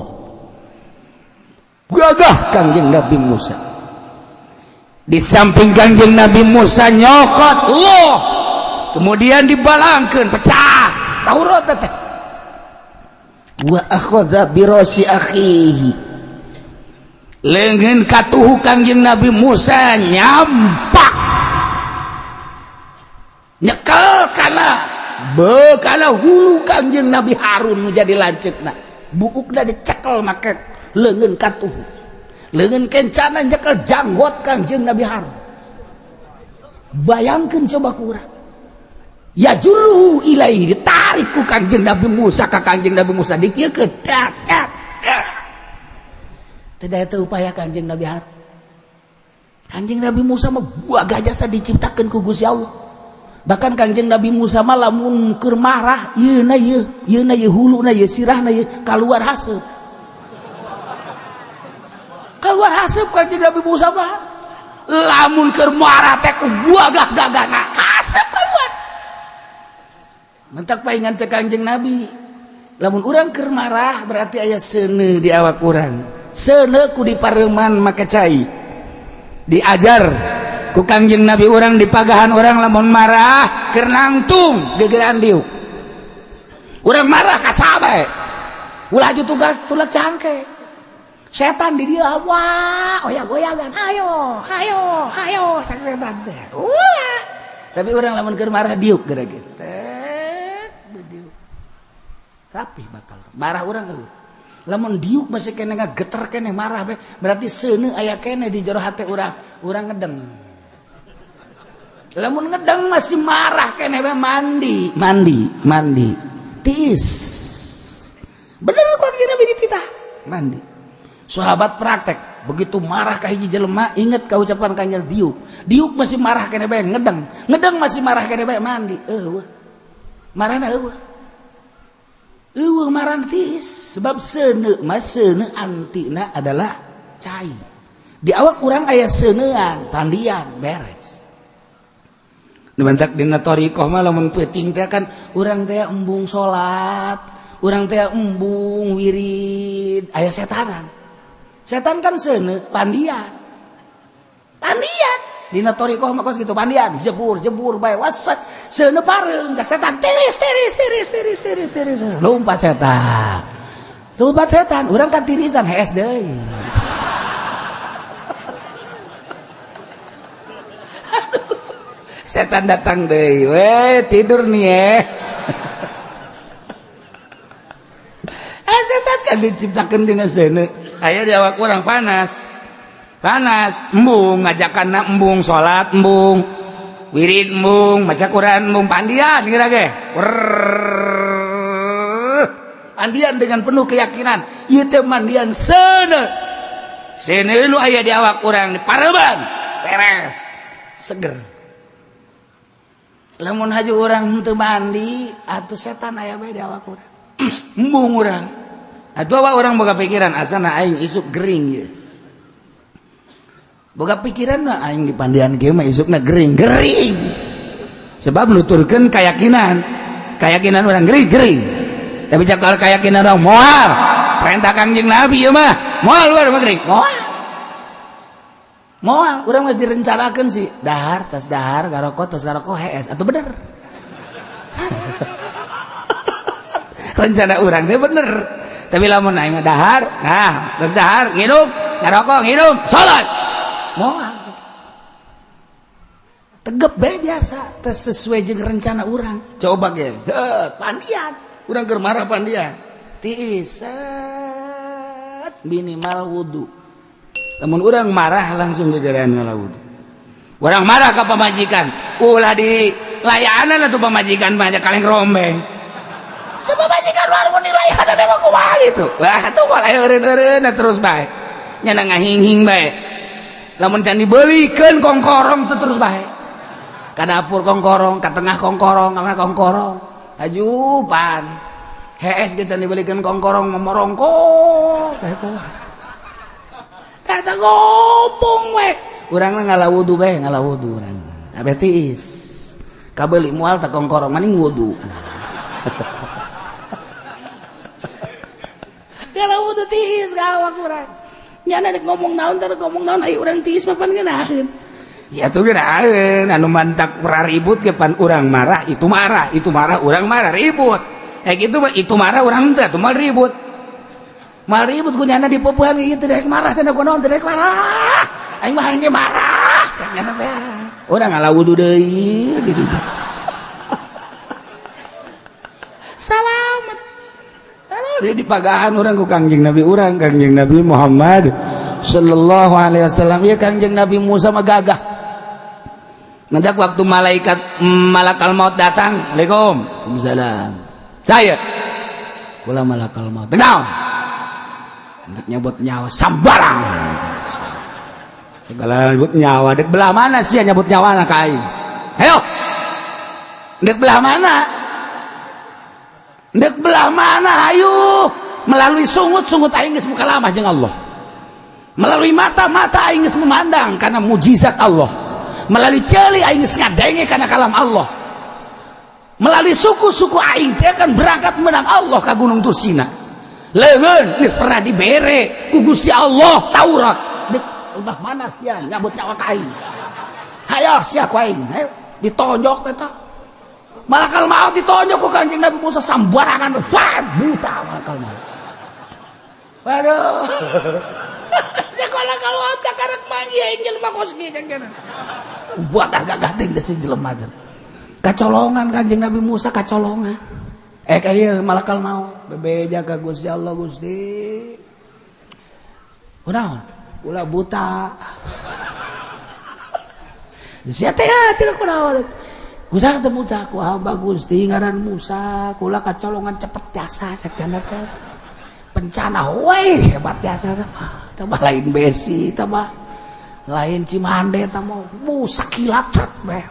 Gagah Kangjeng Nabi Musa. Di samping Kangjeng Nabi Musa nyokot Allah, kemudian dibalangkeun pecah Taurat teh. Wa akhadha bi rasi akhihi. Leungeun katuhu Kangjeng Nabi Musa nyampak nyekel kana bekana hulu Kangjeng Nabi Harun nu jadi lanceukna. Buukna dicekel make leungeun katuhu. Leungeun kencana nyekel janggot Kangjeng Nabi Harun. Bayangkeun coba ku urang. Ya juru ilaihi ditarik ku Kangjeng Nabi Musa ka Kangjeng Nabi Musa dikieukeun. Tidak itu upaya Kangjeng Nabi Harun. Kangjeng Nabi Musa mah buah gajah diciptakeun ku Gusti Allah. Bahkan Kangjeng Nabi Musa mah lamun keur marah ieu na ieu, ieu na ieu huluna ieu sirahna ieu kaluar haseup. Kaluar haseup Kangjeng Nabi Musa mah. Lamun keur marah teh ku gagah-gagahna haseup kaluar. Mentak paingan cek Kangjeng Nabi. Lamun urang keur marah berarti aya seuneu di awak urang. Seuneu ku dipareuman make cai. Diajar ku Kangjeng Nabi urang dipagahan urang lamun marah keur nangtung gegeran diuk. Urang marah ka saha bae. Ulah tugas tulak cangke. Setan di dia wah goyang-goyangan ayo ayo ayo cak setan teh. Ulah. Tapi urang lamun keur marah diuk geura ge. Diuk. Rapi bakal. Marah urang eueuh. Lamun diuk masih kene ngageter kene marah be, berarti seuneu aya kene di jero hate urang, urang ngedeng. Lamun ngedeng masih marah kene be mandi, mandi, mandi. Tiis. Bener kok kira bini kita mandi. Sahabat praktek. Begitu marah ka hiji jelema, inget ka ucapan kanjeng diuk. Diuk masih marah kene bae ngedeng. Ngedeng masih marah kene bae mandi. Eueuh. Marahna eueuh. Eueuh marahna tiis. Sebab seuneu mah seuneu antina adalah cai. Di awak urang aya seuneuan, pandian, beres. Dibentak dina thariqah mah lamun peuting teh kan urang teh embung salat, urang teh embung wirid, aya setanan. Setan kan seuneu pandian. Pandian dina thariqah mah kos kitu pandian, jebur-jebur bae wasat seuneu pareum cak setan tiris tiris tiris tiris tiris tiris lompat setan. Lompat setan, urang kan tirisan hees deui. Setan datang deui, we tidur nih eh. Setan kan diciptakan dina seuneu. Aya di awak urang panas. Panas, embung ngajakanna embung salat embung. Wirid embung, maca Quran embung pandian kira ge. Pandian dengan penuh keyakinan, ieu teh mandian seuneu. Seuneu nu aya di awak urang dipareban, beres, seger. Lamun haju urang henteu mandi atuh setan aya bae di awak urang. Embung urang. Atuh awak urang boga pikiran asana aing isuk gering ieu. Boga pikiran mah aing di pandian kieu mah isukna gering, gering. Sebab nuturkeun keyakinan. Keyakinan urang gering, gering. Tapi cak kalau keyakinan urang moal. Perintah Kangjeng Nabi ieu mah, moal luar mah gering. Moal. Moal, urang masih direncanakan sih. Dahar, tas dahar, garokok, tas garokok, hees. Atau bener? Rencana urang teh bener. Tapi lamun aing mah dahar, nah, tas dahar, ngirup, ngarokok, ngirup, salat. Moal. Tegep bae biasa, teu sesuai jeung rencana urang. Coba ge, heuh, pandian. Urang keur marah pandian. Tiis, minimal wudu. Lamun urang marah langsung gegeran ngala wudu. Urang marah ka pamajikan, ulah di layanan atuh pamajikan mah kaleng rombeng. Teu pamajikan luar mun dilayanan emang kumaha gitu. Wah, atuh moal aya eureun-eureun terus bae. Nya ngahing-hing bae. Lamun can dibeulikeun kongkorong teu terus bae. Ka dapur kongkorong, ka tengah kongkorong, ka mana kongkorong. Ajupan. Hees ge can dibeulikeun kongkorong memorongkok. Kata ngomong we. Urang ngala wudu bae, ngala wudu urang. Abe tiis. Kabeuli moal teh kongkorong maning wudu. Ngala wudu tiis ka awak urang. Nyana rek ngomong naon teh ngomong naon ai urang tiis mah pan ngeunaheun. Ya tuh ngeunaheun anu mantak ribut ge pan urang marah, itu marah, itu marah, urang marah ribut. Eh gitu mah itu marah urang teh atuh mal ribut. Mal ribut ku nyana dipopohan ieu teh rek marah teh kunaon teh rek marah. Aing mah hayang marah. Nyana teh. Urang ngala wudu deui di ditu. Salamet. Aduh di pagahan urang ku Kangjeng Nabi urang, Kangjeng Nabi Muhammad sallallahu alaihi wasallam. Ieu Kangjeng Nabi Musa mah gagah. Nanti waktu malaikat malakal maut datang, Assalamualaikum. Waalaikumsalam. Saya kula malakal maut. Naon? Nyebut nyawa sambarang. Segala nyebut nyawa, dek belah mana sih nyebut nyawa anak aing? Ayo. Dek belah mana? Dek belah mana? Ayo. Melalui sungut-sungut aing geus muka lama jeung Allah. Melalui mata-mata aing geus memandang karena mujizat Allah. Melalui ceuli aing geus ngadenge karena kalam Allah. Melalui suku-suku aing teh akan berangkat menang Allah ka Gunung Tursina. Leungeun geus pernah dibere ku Gusti Allah Taurat. Dek lebah mana sia nyabut nyawa ka aing. Hayo sia ku aing, hayo ditonjok eta. Malakal maut ditonjok ku Kanjeng Nabi Musa sambarangan, wah buta malakal maut. Waduh. Sekolah kalau otak karek mangi aing jelema kos kieu kana. Buat gagah teh geus jelema teh. Kacolongan Kanjeng Nabi Musa kacolongan. Kaya malakal maut bebeja ka Gusti Allah Gusti. Kunaon? Ulah buta. Sia teh tidak kunaon. Gusti teh buta ku hamba Gusti ngaran Musa, kula kacolongan cepet jasa cek dana teh. Pencana we hebat jasa teh. Tambah lain besi, tambah lain Cimande, tambah bu sakilat cet bae.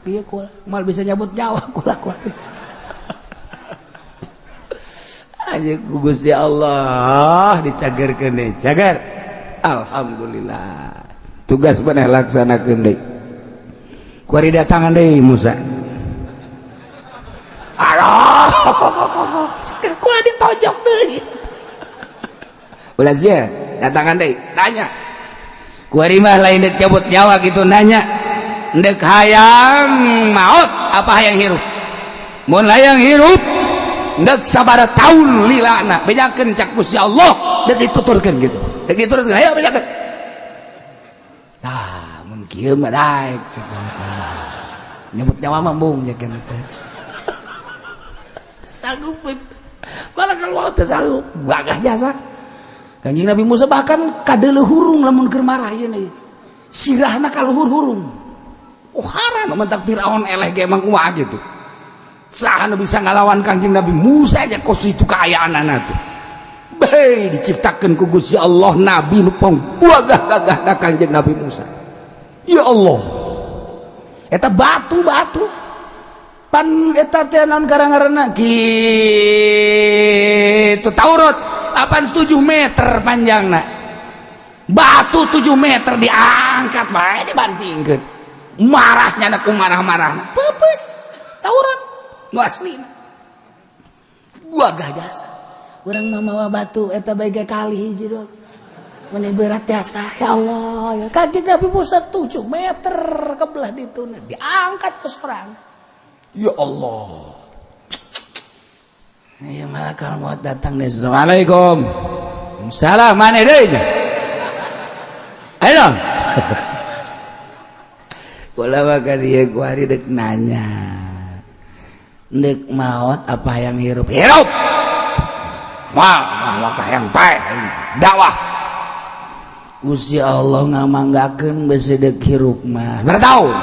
Ieu kula mal bisa nyabut nyawa kula kuari. Aja ku Gusti Allah dicagerkeun deui, cager. Alhamdulillah. Tugas maneh laksanakeun deui. Kuari datangan deui Musa. Aduh, kula ditonjok deui. Ulah sia, datangan deui, tanya. Kuari mah lain dek cabut nyawa gitu nanya. Ndek hayang maot apa hayang hirup? Mun hayang hirup ndek sabaraha taun lilana bejakeun cak Gusti Allah dek dituturkeun gitu. Dek dituturkeun ayo bejakeun. Tah, mun kieu mah daek cek. Nyebut nyawa mah embung jeung teh. Sanggup malakal maut teu sanggup, gagah jasa. Kanjeng Nabi Musa bahkan kadeuleuh hurung lamun keur marah ieu nih. Sirahna ka luhur hurung. Oh haram mentak Firaun eleh ge emang kumaha gitu. Saha nu bisa ngalawan Kanjeng Nabi Musa aja kos itu kaayaanana tuh. Bae diciptakeun ku Gusti Allah nabi nu pangbuagah-gagahna Kanjeng Nabi Musa. Ya Allah. Eta batu-batu pan eta teh naon karang-ngaranna gitu Taurat apaan 7 meter panjangna. Batu 7 meter diangkat bae dibantingkeun. Marahnya ku marah-marahna. Peupeus Taurat nu aslina. Gagah jasa. Urang mah mawa batu eta bae ge kali hiji doang. Meni berat jasa ya Allah ya. Kanjeng Nabi Musa 7 meter kebelah dituna diangkat ke sorang. Ya Allah. Ya malakal maut datang deh. Assalamualaikum. Salam mana deui? Ayo. Kula mah ka dieu ku hari dek nanya. Ndek maot apa yang hirup? Hirup. Wah, mah yang paeh dakwah. Gusti Allah ngamanggakeun besi dek hirup mah. Bertahun.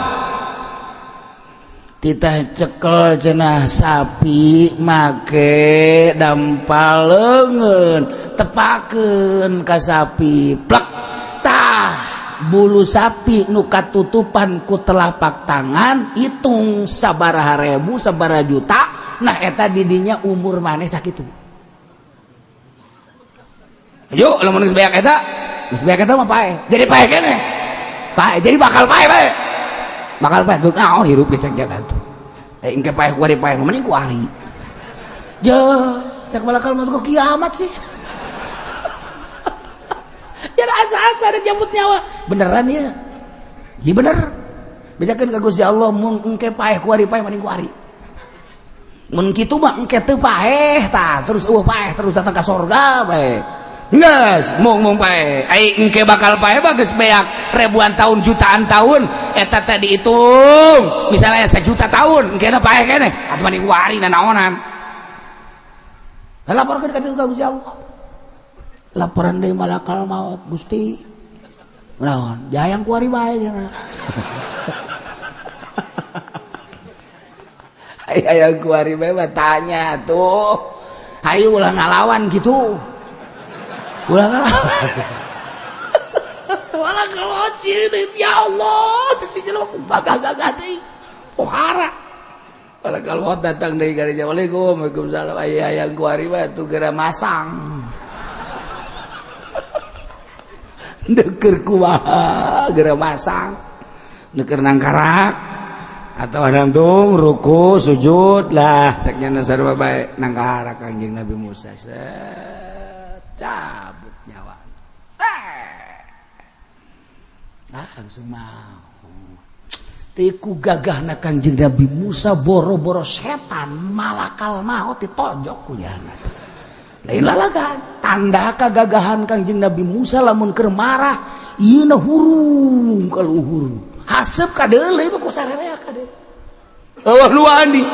Titah cekel cenah sapi make dampal leungeun tepakeun ka sapi plek tah bulu sapi nu katutupan ku telapak tangan hitung sabaraha ribu sabaraha juta nah eta didinya umur maneh sakitu. Yuk lamun geus beak eta geus beak eta mah paeh jadi paeh keneh paeh jadi bakal paeh bae bakal paeh geus naon hirup ge cek jaga tuh engke paeh ku ari paeh mending ku ari je cek malakal maut kok kiamat sih. Jadi asa-asa ada jambut nyawa beneran ya iya bener bejakeun ka Gusti Allah mun engke paeh ku ari paeh mending ku ari mun kitu mah engke teu paeh tah terus eueuh paeh terus datang ka sorga bae. Geus mung mung paeh ai engke bakal paeh mah geus beak ribuan tahun jutaan tahun eta teh dihitung misalnya 1 juta tahun engke paeh keneh atuh mending ku ari nanaonan. Laporkeun ka Gusti Allah. Laporan deui malakal maut Gusti. Naon? Jayang ku ari bae cenah. Hayang ku ari bae mah tanya tuh. Hayu ulah ngalawan kitu. Ulah ngalawan. Malakal maut sieun ya Allah, teu si jelema gagah-gagah teuing. Pohara. Malakal maut datang deui ka dieu. Assalamualaikum, waalaikumsalam. Aya hayang ku ari bae tuh geura masang. Deker kumaha geura masang. Deker nangkarak atau nangtung ruku sujud lah cek nya sarua bae nangkarak Kanjeng Nabi Musa set cabut nyawa. Set. Langsung mau. Tiku gagahna Kanjeng Nabi Musa boro-boro setan malakal maut ditonjok ku jana. Lain lalagan tanda kagagahan Kanjeng Nabi Musa lamun keur marah ieu na hurung ka luhur. Haseup ka deuleu mah ku sarerea ka deuleu. Eueuh nu wani.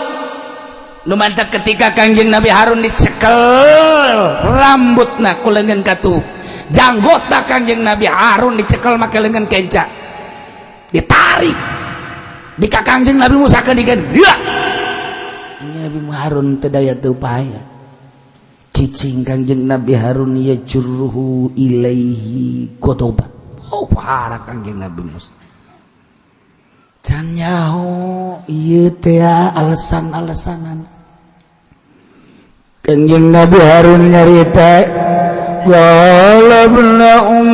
Nu mantak ketika Kanjeng Nabi Harun dicekel rambutna ku leungeun katuh. Janggotna Kanjeng Nabi Harun dicekel make leungeun kenca. Ditarik. Di ka Kanjeng Nabi Musa keun dikeun. Dia. Ini Nabi Harun teu daya teu paya. Cicing Kangjeng Nabi Harun, yajurruhu ilaihi ghadaban. Oh, parah Kangjeng Nabi Musa. Can nyaho ieu teh alasan-alasanan. Kangjeng Nabi Harun nyarita, qala ibna ummi,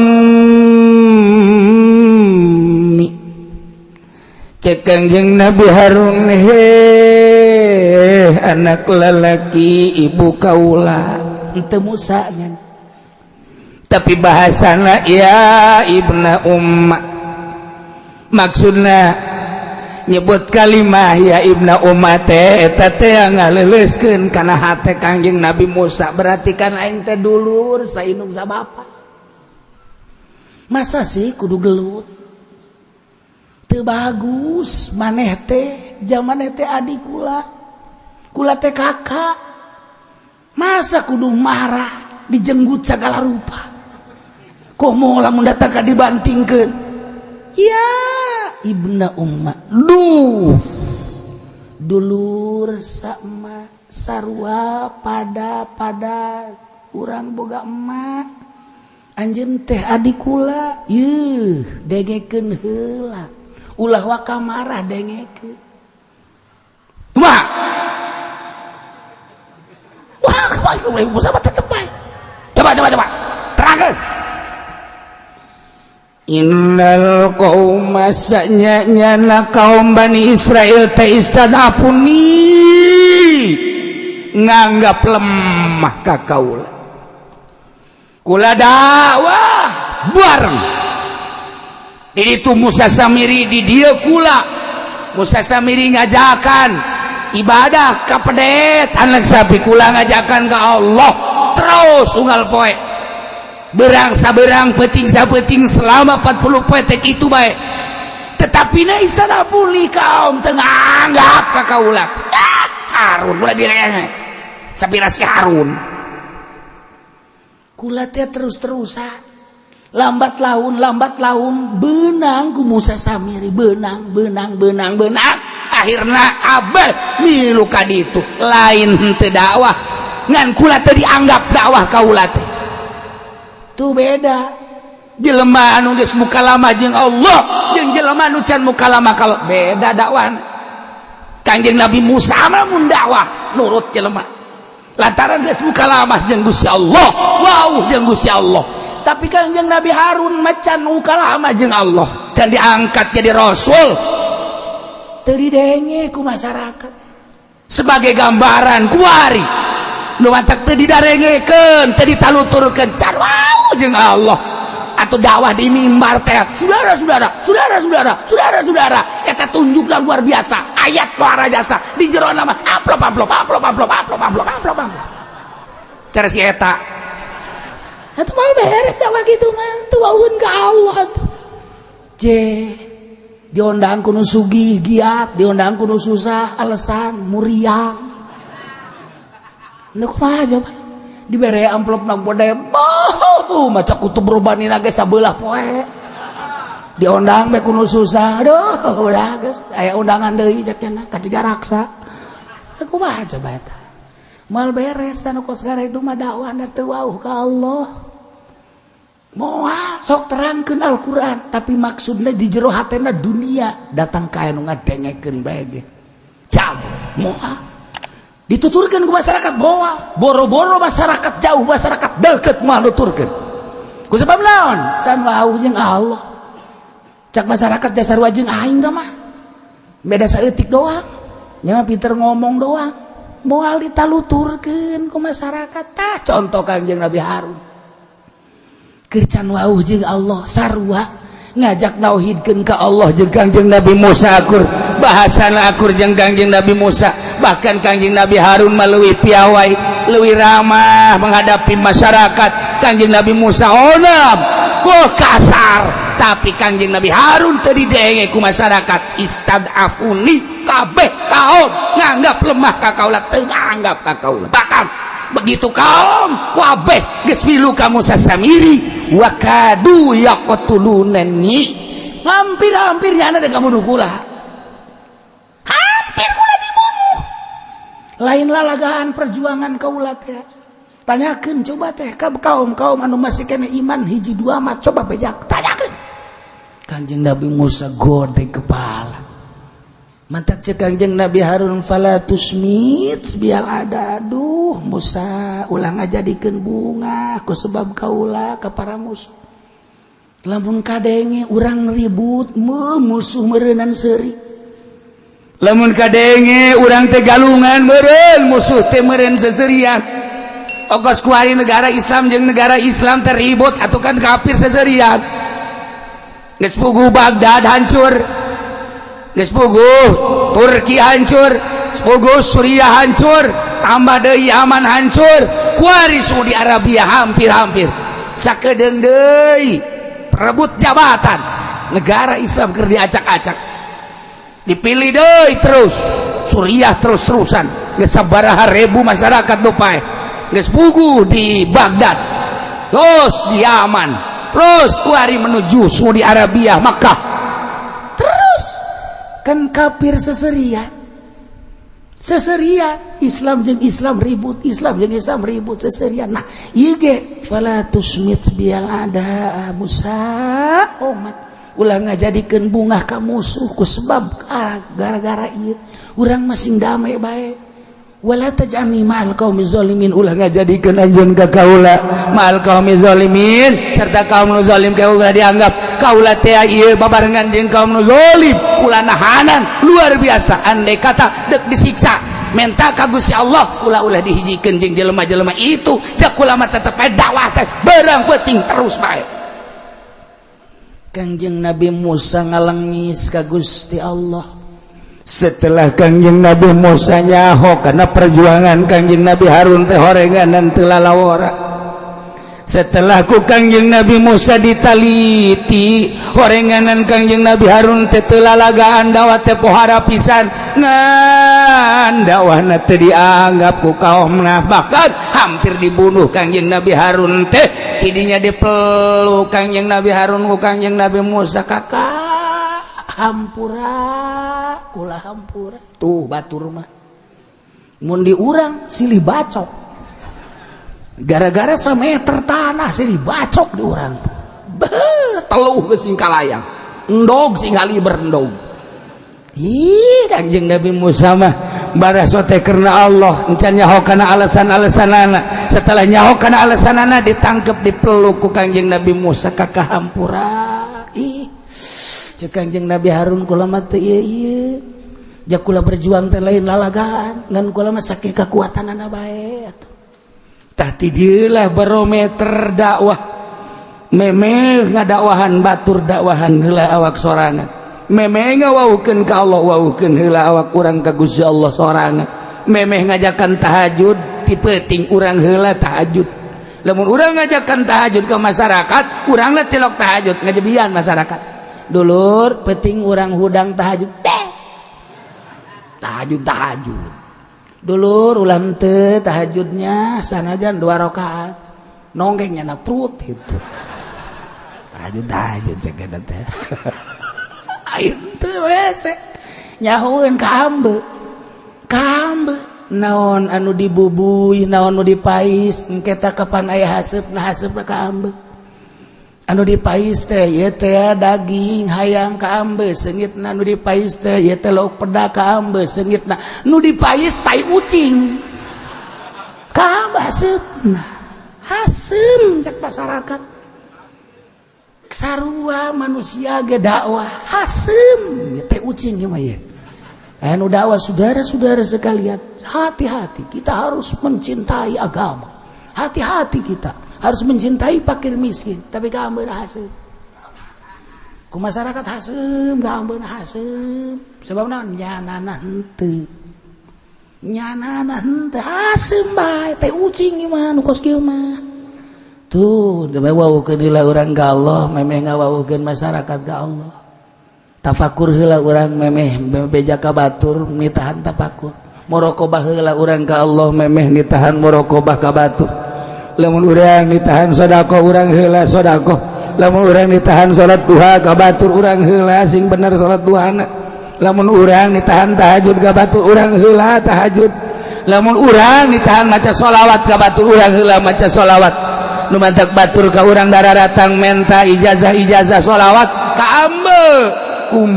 cek Kangjeng Nabi Harun, he anak lelaki ibu kaula. Henteu Musa nya. Tapi bahasana ya ibna umma, maksudna nyebut kalimah ya ibna umma teh eta teh ngaleuleuskeun kana hate Kangjeng Nabi Musa, berarti kan aing teh dulur saindung sa bapa, masa sih kudu gelut? Teu bagus. Maneh teh zaman teh adik kula, kula teh kakak, masa kudu marah, dijenggut segala rupa? Komo lamun datang ka dibantingkeun. Ya ibna umma, duh, dulur sama sarua pada pada urang boga emak, anjeun teh adik kula. Yeuh, dengekeun heula, ulah waka marah, dengekeun. Kumaha? Wah, kumaha Musa tetep bae. Coba, coba, coba terangkeun. Innal qauma, sanyana kaum Bani Israel teh, istad'afuni, nganggap lemah ka kaula. Kula dakwah bareng ini tuh Musa Samiri, di dia kula Musa Samiri ngajakan ibadah ka pedet anak sapi, kula ngajakan ke Allah terus unggal poe, berang saberang, peting sapeting, selama 40 poe teh itu bae. Tetapi na istad'afuni, kaum teu nganggap ka kaula. Ah, Harun ulah direnge sapira si Harun. Kula teh terus-terusan, lambat laun, lambat laun benang ku Musa Samiri, benang, benang, benang, benang. Akhirna abah milu ka ditu. Lain henteu dakwah, ngan kula teu dianggap dakwah kaula teh. Tuh beda. Jelema anu geus mukalamah jeung Allah jeung jelema anu can mukalamah kalau beda dakwah. Kanjeng Nabi Musa mah mun dakwah nurut jelema lantaran geus mukalamah jeung Gusti Allah, wow, jeung Gusti Allah. Tapi Kanjeng Nabi Harun macan mukalamah jeung Allah, can diangkat jadi rasul. Teu didenge ku masyarakat. Sebagai gambaran kuari nu matak teu didarengekeun, teu ditaluturkeun, can wow jeung Allah atau dakwah di mimbar teh, saudara-saudara, saudara-saudara, saudara-saudara, eta tunjuklah luar biasa ayat luar jasa di jero nama amplop, amplop, amplop, amplop, amplop, amplop, amplop, amplop, cara si eta. Atuh mal beres dakwah gitu mah, teu wauhun ka Allah atuh. Je diondang ku nu sugih giat, diondang ku nu susah alasan muriang. Nu kumaha coba? Dibere amplop na gede, oh, maca kutub robani ge sabelah poe. Diondang be ku nu susah, aduh, udah geus aya undangan deui cek cenah ka Cigaraksa. Kumaha coba eta? Mal beres tanu kos itu mah dakwah teu wauh ka Allah. Moal sok terangkeun Al-Qur'an, tapi maksudnya di jero hatena dunia, datang ka anu ngadengekeun bae ge. Jam moal dituturkeun ku masyarakat, moal boro-boro masyarakat jauh, masyarakat deket moal nuturkeun. Ku sebab naon? Can wauh jeung Allah. Cak masyarakat dasar jeung aing mah. Beda saeutik doang. Nya pinter ngomong doang. Moal ditaluturkeun ku masyarakat. Tah, contoh Kangjeng Nabi Harun. Keur can wauh jeung Allah, sarua ngajak nauhidkeun ka Allah jeung Kangjeng Nabi Musa akur, bahasana akur jeung Kangjeng Nabi Musa. Bahkan Kangjeng Nabi Harun mah leuwih piawai, leuwih ramah menghadapi masyarakat. Kangjeng Nabi Musa onam kok kasar, tapi Kangjeng Nabi Harun teu didenge ku masyarakat. Istad'afuni, kabeh kaum nganggap lemah ka kaula, teu nganggap ka kaula. Bahkan begitu kaum kabeh geus milu ka Musa Samiri, wa kadu yaqtulunani, hampir-hampir nyana dengan bunuh kula, hampir kula dibunuh. Lain lalagaan perjuangan kaula teh. Tanyakeun coba teh ka kaum-kaum anu masih kena iman hiji dua mah, coba bejak tanyakeun. Kanjeng Nabi Musa godeg kepala. Mantak cek Kanjeng Nabi Harun, "Fala tusymmit biyal a'da." Aduh Musa, ulah ngajadikeun bungah ku sebab kaula ka para musuh. Lamun kadenge urang ribut, musuh meureunan seuri. Lamun kadenge urang teh galungan meureun, musuh teh meureun seserian. Ogos kuari negara Islam jeung negara Islam teribut atau kan kafir seserian. Geus puguh Baghdad hancur, geus puguh Turki hancur, geus puguh Suriah hancur, tambah deui Yaman hancur, kuari Saudi Arabia hampir-hampir sakedeung deui perebut jabatan negara Islam keur diacak-acak, dipilih deui terus Suriah terus-terusan, geus sabaraha ribu masyarakat nu paeh. Geus puguh di Baghdad, terus di Yaman, terus kuari menuju Saudi Arabia, Makkah. Terus kan kafir seserian, seserian Islam jeung Islam ribut, Islam jeung Islam ribut seserian. Nah, ieu ge, "Fala tusymmit biyal a'da." Musa omat, ulah ngajadikeun bungah ka musuh ku sebab ah, gara-gara ieu urang masing damai bae. "Wala taj'alni ma'al qaumi zalimin." Ulah ngajadikeun anjeun ka kaula ma'al qaumi zalimin, serta kaum nu zalim. Kaula dianggap kaula teh ieu babarengan jeung kaum nu zalim. Ulah nahanan luar biasa, andai kata dek disiksa menta ka Gusti Allah, ulah ulah dihijikeun jeung jelema-jelema itu. Jak kula mah tetep bae dakwah teh berang penting terus bae. Kangjeng Nabi Musa ngalengis ka Gusti Allah. Setelah Kangjeng Nabi Musa nyaho karena perjuangan Kangjeng Nabi Harun teh horenganan teu lalawora, setelah ku Kangjeng Nabi Musa ditaliti horenganan Kangjeng Nabi Harun teh teu lalagaan, dakwah teh pohara pisan, ngan dakwahna teu dianggap ku kaumna, bahkan hampir dibunuh Kangjeng Nabi Harun teh. Tidinya dipeluk Kangjeng Nabi Harun ku Kangjeng Nabi Musa, "Kakak, hampura kula, hampura." Tuh batur mah mun di urang silih bacok gara-gara sameter tanah, silih bacok di urang. Beuh, teluh geus sing kalayang, endog sing haliber endog. Ih, Kanjeng Nabi Musa mah baraso teh karena Allah, encan nyaho kana alasan-alasanana. Setelah nyaho kana alasanana, ditangkep, dipeluk ku Kangjeng Nabi Musa. "Kakak, hampura." Ih, cek Kanjeng Nabi Harun, "Kula mah teu ieu ieu ja, kula berjuang teh lain lalagaan, ngan kula mah saking kekuatanana bae atuh." Tah, ti dieulah barometer dakwah. Memeh ngadakwahan batur, dakwahan heula awak sorangan. Memeh ngawaukeun ka Allah, waukeun heula awak urang ka Gusti Allah sorangan. Memeh ngajakan tahajud, ti peuting urang heula tahajud. Lamun urang ngajakan tahajud ke masyarakat, urang lah tilok tahajud, ngajebian masyarakat. "Dulur, penting urang hudang tahajud deh." Tahajud, tahajud. "Dulur, ulah teu tahajudnya, sanajan dua rakaat nonggengnya na perut itu." Tahajud, tahajud cek eta teh. Aing teu wese nyahueun ka ambe, ka ambe naon anu dibubui, naon nu dipais engke ta kapan aya haseup. Nah, haseup ka ambe anu dipais teh ieu teh daging hayam ka ambe seungitna, nu dipais teh ieu teh lauk peda ka ambe seungitna, nu dipais tai ucing ka ambe haseupna. Haseum cek masyarakat. Sarua manusia ge dakwah haseum teh ucing ieu mah ye. Anu dakwah, "Saudara-saudara sekalian, hati-hati, kita harus mencintai agama, hati-hati, kita harus mencintai fakir miskin," tapi kaambeun haseum ku masyarakat, haseum kaambeun haseum. Sebab naon? Nyanana henteu, nyanana henteu, haseum bae teh ucing ieu mah nu kos kieu mah. Tuh demi wawukeun heula urang ka Allah, memeh ngawawukeun masyarakat ka Allah. Tafakur heula urang memeh beja ka batur, nitahan tafakur. Muraqabah heula urang ka Allah memeh nitahan muraqabah ka batur. Lamun urang ditahan sedekah, urang heula sedekah. Lamun urang ditahan salat duha ka batur, urang heula sing bener salat duhana. Lamun urang ditahan tahajud ka batur, urang heula tahajud. Lamun urang ditahan maca sholawat ka batur, urang heula maca sholawat. Nu mantak batur ka urang dararatang menta ijazah-ijazah sholawat kaambe kum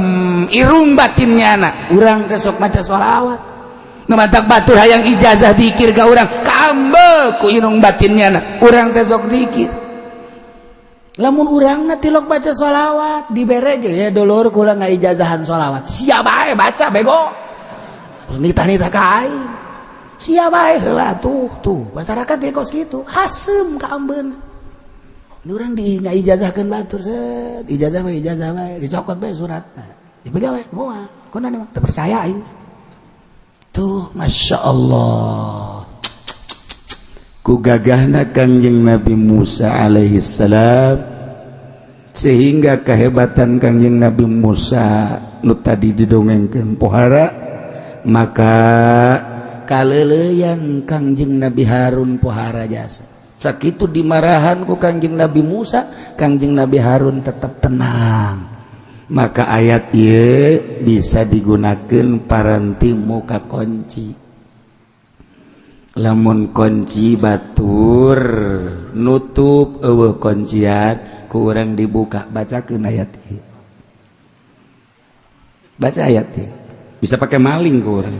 irung batinnya na urang teh sok maca sholawat. Nu mantak batur hayang ijazah dikir ka urang kaambe ku irung batinnya na urang teh sok dikir. Lamun urang na tilok baca sholawat dibere je ya dulur kula ngaijazahan sholawat, siap bae baca bego nitah-nitah ka aing, siap bae heula. Tuh tuh masyarakat ge kos kitu hasem kaambeun. Ini urang di ngaijazahkeun batur, set ijazah mah ijazah bae dicokot bae suratna dipegang bae moal konan mah teu percaya aing. Tuh Masya Allah ku gagahna Kangjeng Nabi Musa alaihi salam, sehingga kehebatan Kangjeng Nabi Musa nu tadi didongengkeun pohara, maka kaleleyan Kangjeng Nabi Harun pohara jasa. Sakitu dimarahan ku Kangjeng Nabi Musa, Kangjeng Nabi Harun tetap tenang. Maka ayat ieu bisa digunakan paranti muka kunci. Lamun kunci batur nutup eueuh kuncian ku urang dibuka, bacakeun ayat ieu. Baca ayat ieu bisa pakai maling ku urang.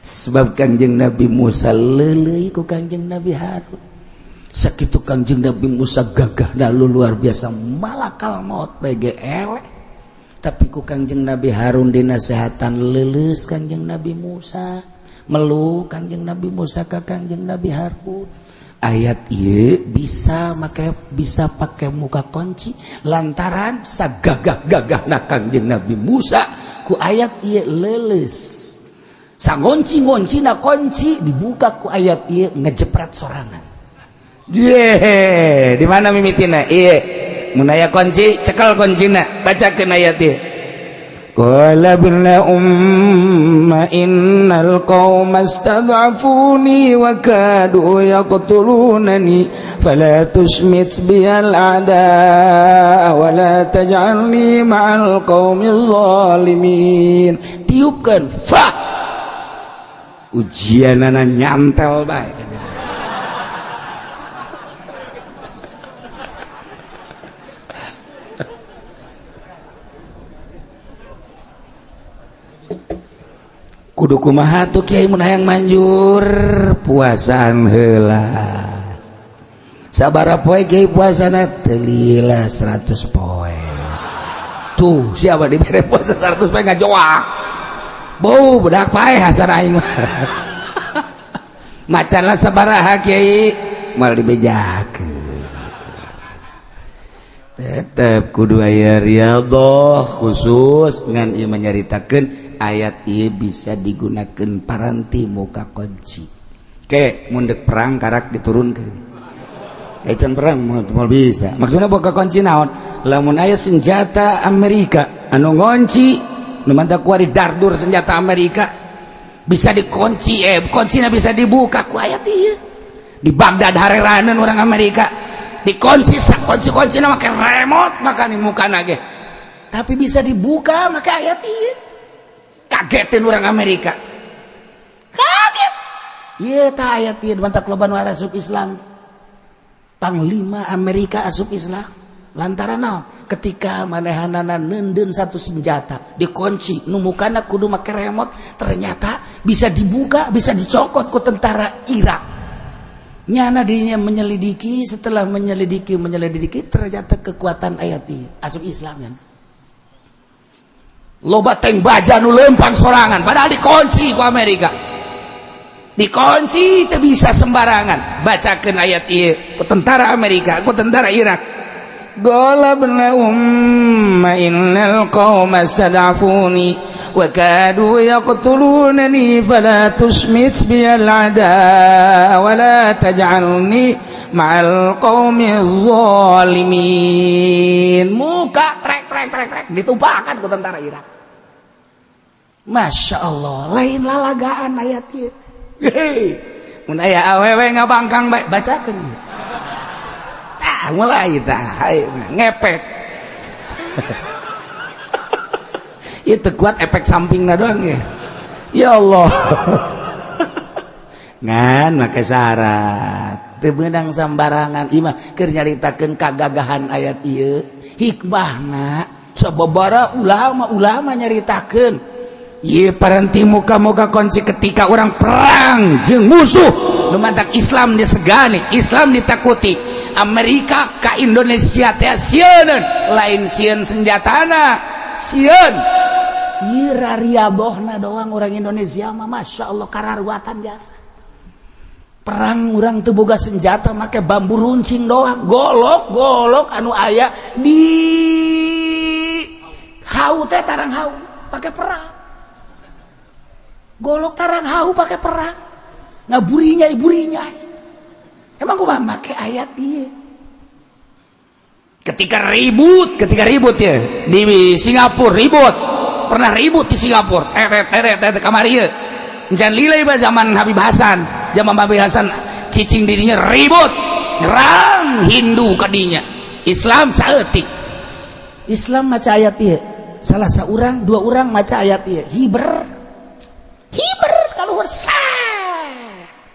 Sebab Kangjeng Nabi Musa leuleuy ku Kangjeng Nabi Harun. Sakitu Kangjeng Nabi Musa gagah lalu luar biasa malakal maut bege eleh, tapi ku Kangjeng Nabi Harun dinasehatan leuleus Kangjeng Nabi Musa, meluk Kangjeng Nabi Musa ka Kangjeng Nabi Harun. Ayat ieu bisa make, bisa pakai muka kunci lantaran sagagah-gagahna Kangjeng Nabi Musa ku ayat ieu leuleus. Sangonci-ngoncina kunci dibuka ku ayat ieu ngejepret sorangan. Ye, di mana mimitina? Ieu mun aya kunci cekel kuncina, bacakeun ayat ieu. Qala ibna umma innal qauma istad'afuni wa kadu yaqtulunani fala tushmit biyal a'da wa la taj'alni ma'al qaumil zalimin. Tiupkeun fa ujianana nyantel bae. Kudu kumaha tuh kiai mun hayang manjur puasaan heula. Sabaraha poe kiai puasana? Teu lila 100 poe. Tuh siapa dibere puasa 100 poe ngajoak. Bau budak paeh hasan aing mah. Macanlah sabaraha kiai moal dibejakeun. Tetep kudu aya riyadhah khusus ngan ieu menyaritakeun ayat ieu bisa digunakan paranti muka kunci. Ke mun deuk perang karak diturunkeun. Can perang moal bisa. Maksudna boga kunci naon? Lamun aya senjata Amerika anu ngonci nu mantap kuari dardur senjata Amerika bisa dikunci, kuncina bisa dibuka ku ayat ieu. Di Baghdad hareraneun orang Amerika dikunci sakunci-kuncina make remote maka di mukana ge. Tapi bisa dibuka make ayat ieu. Kagetin orang Amerika. Kaget. Ieu tah ayat ieu mantak loba nu asup Islam. Panglima Amerika asup Islam lantaran naon? Ketika manehanana neundeun satu senjata dikunci nu mukana kudu make remote, ternyata bisa dibuka, bisa dicokot ku tentara Irak. Nyana dirinya menyelidiki, setelah menyelidiki ternyata kekuatan ayat ini asup Islam kan. Loba tank baja nu lempang sorangan padahal dikunci ku Amerika. Dikunci teu bisa sembarangan. Bacakeun ayat ieu ku tentara Amerika, ku tentara Irak. Qala ibna umma innal qauma stad'afuni wa kadu yaqtulunani fala tushmit biyal ada wa la taj'alni ma'al qaumil zalimin. Muka trek trek trek trek ditumpakan ku tentara Irak. Masya Allah, lain lalagaan ayat ieu. Hei, mun aya awewe ngabangkang bae bacakeun ieu. Tah mulai tah ngepet. Ieu teu kuat efek sampingna doang ya. Ya Allah. Ngan make syarat. Teu meunang sambarangan ieu mah keur nyaritakeun kagagahan ayat ieu. Hikmahna sababara ulama-ulama nyaritakeun ieu paranti muka-muka kunci ketika orang perang jeung musuh nu mantak Islam disegani, Islam ditakuti. Amerika ka Indonesia teh sieun, lain sieun senjatana, sieun ieu rariadohna doang orang Indonesia mah Masya Allah kararuatan biasa. Perang urang teu boga senjata make bambu runcing doang, golok-golok anu aya di hau teh tarang hau pakai perang. Golok tarang hau pakai perang. Ngaburinya iburinya. Emang gua make ayat ieu. Ketika ribut ya di Singapura ribut. Pernah ribut di Singapura. Kamari ieu. Jangan lila ieu zaman Habib Hasan. Zaman Habib Hasan cicing dirinya ribut. Nyerang Hindu kadinya. Islam saeutik. Islam maca ayat ieu. Salah seorang, dua orang maca ayat ieu. Hiber. Hiber kaluhur sah.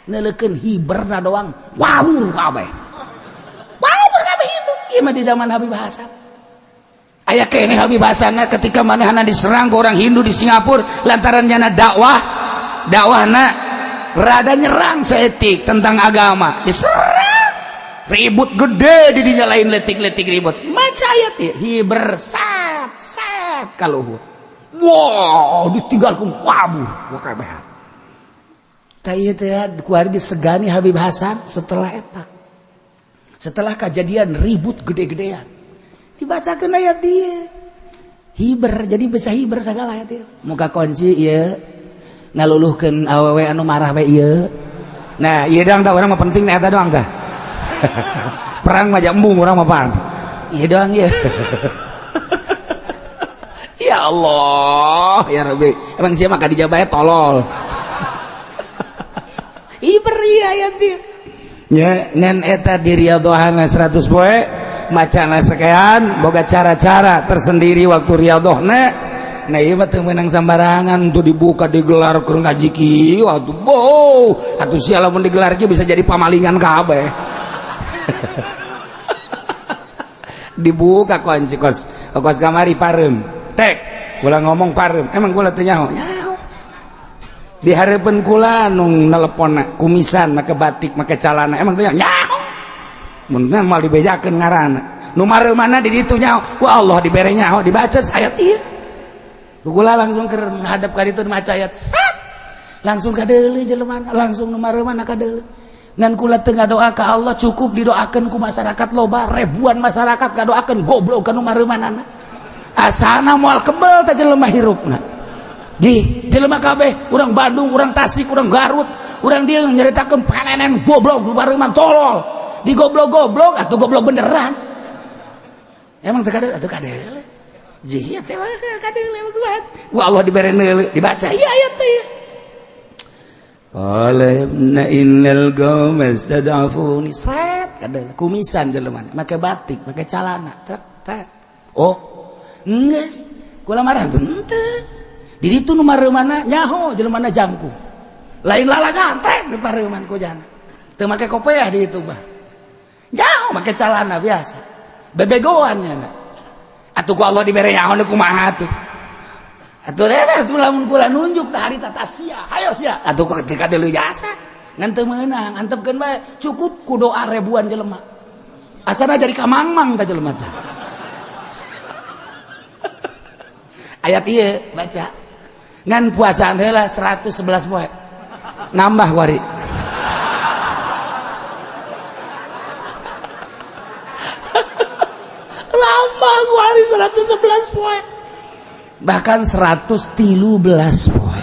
Neulekeun hiberna doang. Wawur kabeh. Wawur kabeh Hindu. Ieu mah di zaman Habib Hasan. Aya keneh Habib Hasan ketika manehna diserang ke orang Hindu di Singapura lantaran nyana dakwah, dakwahna rada nyerang seetik tentang agama. Diserang. Ribut gede di dinya lain letik-letik ribut. Maca ayat ieu hiber sat sat kaluhur. Wow, ditinggalkan wabur, wah kabeh. Tah ieu teh kuari disegani Habib Hasan setelah eta. Setelah kejadian ribut gede-gedean. Dibacakeun ayat ieu. Hiber, jadi bisa hiber segala ayat ieu. Muka kunci ieu ngaluluhkeun awewe anu marah we ieu. Nah, ieu doang tah urang mah penting eta doang tah. Perang mah embung urang mah pan. Ieu doang ieu. Ya Allah, ya Rabbi. Emang siapa maka dijabahnya tolol. Hiber ieu ayat ieu. Nya ngan eta diriadhohana 100 poe macana sekian boga cara-cara tersendiri waktu riyadhohna. Nah ieu mah teu meunang sambarangan untuk dibuka digelar keur ngaji kieu atuh boh atuh sia lamun digelar kieu bisa jadi pamalingan kabeh. Dibuka kunci kos kos kamari pareum tek kula ngomong pareum emang kula teu nyaho nyaho di hareupeun kula nu neleponna kumisan make batik make calana emang teu nyaho mun moal dibejakeun ngaranna nu mareumana di ditu nyaho ku Allah dibere nyaho dibaca ayat ieu kula langsung keur hadap ka ditu maca ayat sat langsung kadeuleu jelema langsung nu mareumana kadeuleu ngan kula teu ngadoa ka Allah cukup didoakeun ku masyarakat loba ribuan masyarakat ngadoakeun goblok ka nu mareumanana asana moal kebel teh jelema hirupna ji jelema kabeh urang Bandung urang Tasik urang Garut urang dieu nyaritakeun panenen goblok nu mareuman tolol di goblok-goblok atuh goblok beneran emang teu kadeuleu atuh kadeuleu ji teh kadeuleu ku Allah dibere neuleu dibaca ieu ayat teh. Qala ibna innal qauma stad'afuni sret kadeuleu kumisan jelema make batik make calana tek tek oh geus kula marah henteu di ditu nu mareumana nyaho jelemana jangku lain lalagan tek di pareuman ku jana teu make kopeah di ditu bah nyaho make calana biasa bebegoan nya atuh ku Allah dibere nyaho nu kumaha atuh atuh teh lamun kula nunjuk tah harita sia hayo sia atuh ketika deuleu jasa ngan teu meunang antepkeun bae cukup ku doa ribuan jelema asana jadi kamangmang tah jelema teh. Ayat ieu baca ngan puasaan heula 111 poe nambah wari lama wari 111 poe bahkan 113 poe.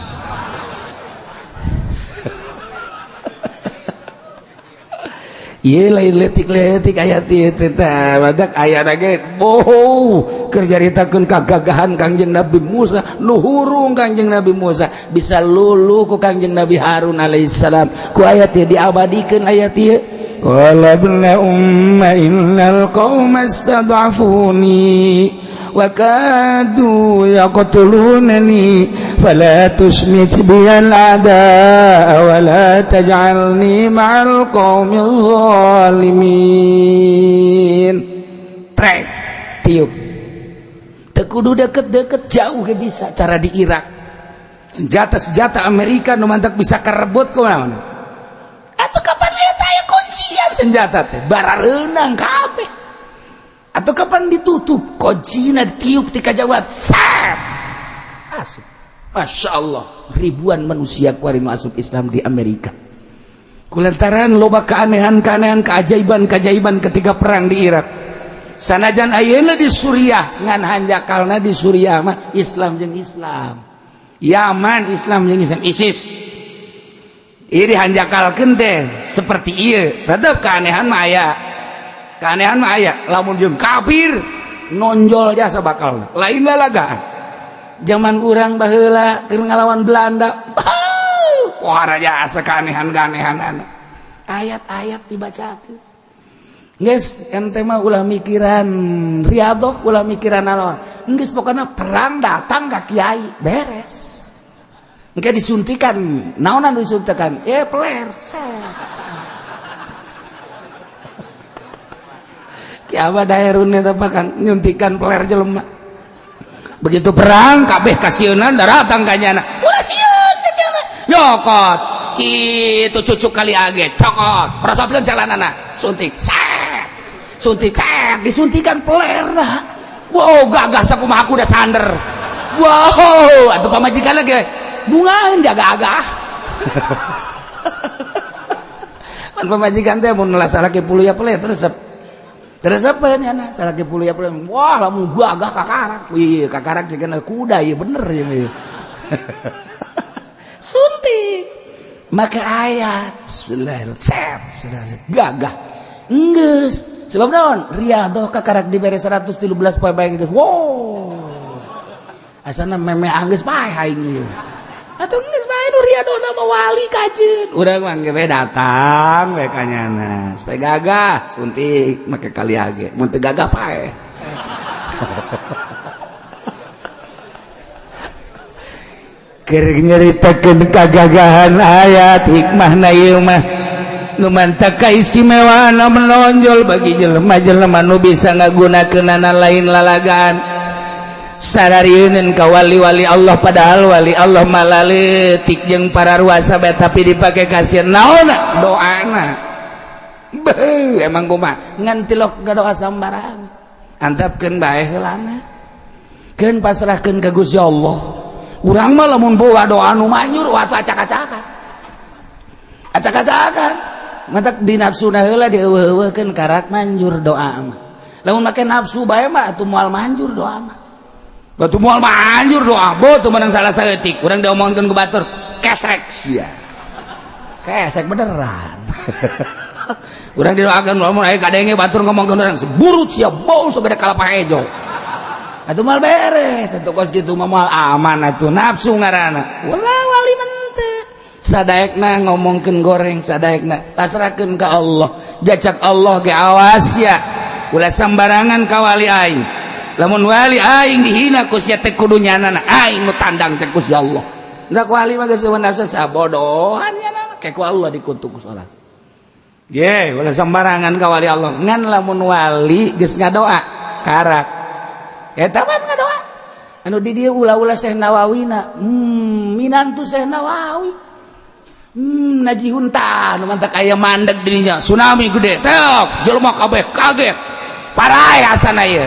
Ieu lain letik-letik ayat ieu teh tah badak ayana ge boh keur nyaritakeun kagagahan Kangjeng Nabi Musa nu hurung Kangjeng Nabi Musa bisa lulu ku Kangjeng Nabi Harun alaihissalam ku ayat ieu diabadikeun ayat ieu. Qala ibna umma innal qauma istad'afuni wa kadu yaqtulunani fala tusmit biyal a'daa wa la taj'alni ma'al qaumil zalimin. Trek tiup teu kudu deket-deket, jauh ge bisa. Cara di Irak, senjata-senjata Amerika nu mantak bisa karebut kumaha atau kapan eta aya kuncian senjata teh barareunang kabeh, atau kapan ditutup kuncina, ditiup ti kajauhan, set asup. Masya Allah, ribuan manusia kuari masuk Islam di Amerika kulantaran loba keanehan-keanehan, keajaiban-keajaiban ketika perang di Irak. Sanajan ayeuna di Suriah, ngan hanjakalna di Suriah mah Islam jeung Islam, Yaman Islam jeung Islam, ISIS ini hanjakalkeun teh seperti ieu. Tetep keanehan mah aya, keanehan mah aya. Lamun jeung kafir nonjol jasa bakal lain lalagaan. Zaman urang baheula keur ngalawan Belanda, wah jasa keanehan-keanehan, ayat-ayat dibacakeun. Geus ente mah ulah mikiran riadoh, ulah mikiran naon. Geus pokona perang datang ka kiai, beres. Engke disuntikan, naonan disuntikan? Eh, peler. Set. Ki abah daerun eta kan nyuntikan peler jelema. Begitu perang kabeh kasieunan daratang ka nyana. Ulah sieun cek nyana. Nyokot. Kitu cucuk kali age, cokot. Prosotkeun calanana, suntik. Set. Suntik, set, disuntikan pelerna. Wow, gagah sakumaha kuda sander. Wow, atuh pamajikan lagi bungaeun jaga-agah. Pan pamajikan teh mun salaki puluh ya peler terus terus apa nyana salaki puluh ya peler. Wah, lamun gagah kakarak. Wih, kakarak cigana kuda ieu bener ieu. Suntik. Maka ayat bismillahirrahmanirrahim. Gagah. Enggeus. Sebab naon? Riadoh kakarak dibere 113 poe bae geus. Wow. Asana meme anggeus pae aing ieu. Atuh geus bae nu riadohna mah wali kajeun. Urang mah ge datang we ka nyana. Supaya gagah suntik make kali age. Mun teu gagah pae. Keur nyaritakeun kagagahan ayat hikmahna ieu mah nu mantak kaistimewaan menonjol bagi jelema-jelema nu bisa ngagunakeunana lain lalagaan. Sararieuneun ka wali-wali Allah, padahal wali Allah malaletik jeung para ruasa bae tapi dipake kasieun naonna doana. Beuh, emang kumaha ngan tilok gadoa sambarangan. Antapkeun bae heulana. Keun pasrahkeun ka Gusti Allah. Urang mah lamun boga doa nu manjur wah acak-acakan. Acak-acakan. Mantak di nafsuna heula dieuweuh-euweuhkeun karak manjur doa mah. Lamun make nafsu bae mah atuh moal manjur doa mah. Batu moal manjur doa, bo tuh menang salah saeutik, urang diomongkeun ku batur, kesek sia. Kesek beneran. Urang didoakeun lamun aya kadenge batur ngomongkeun urang seburut sia, bau segede kalapa hejo. Atuh moal beres, atuh kos kitu mah moal aman atuh nafsu ngaranna. Ulah wali mente. Sadaekna ngomongkeun goreng, sadaekna pasrahkeun ka Allah. Jacak Allah ge awas ya. Ulah sambarangan ka wali aing. Lamun wali aing dihina ku sia teh kudu nyanana aing nu tandang cek Gusti Allah. Enggak ku wali mah geus eueuh nafsu sabodohan nya mah ke ku Allah dikutuk ku salat. Ye, ulah sambarangan ka wali Allah. Ngan lamun wali geus ngadoa karak. Eta mah ngadoa. Anu di dieu ulah-ulah Syekh Nawawina. Minantu Syekh Nawawi. Najihun tah nu mantak aya mandeg dirinya tsunami gede. Tek, jelema kabeh kaget. Parai asana ieu.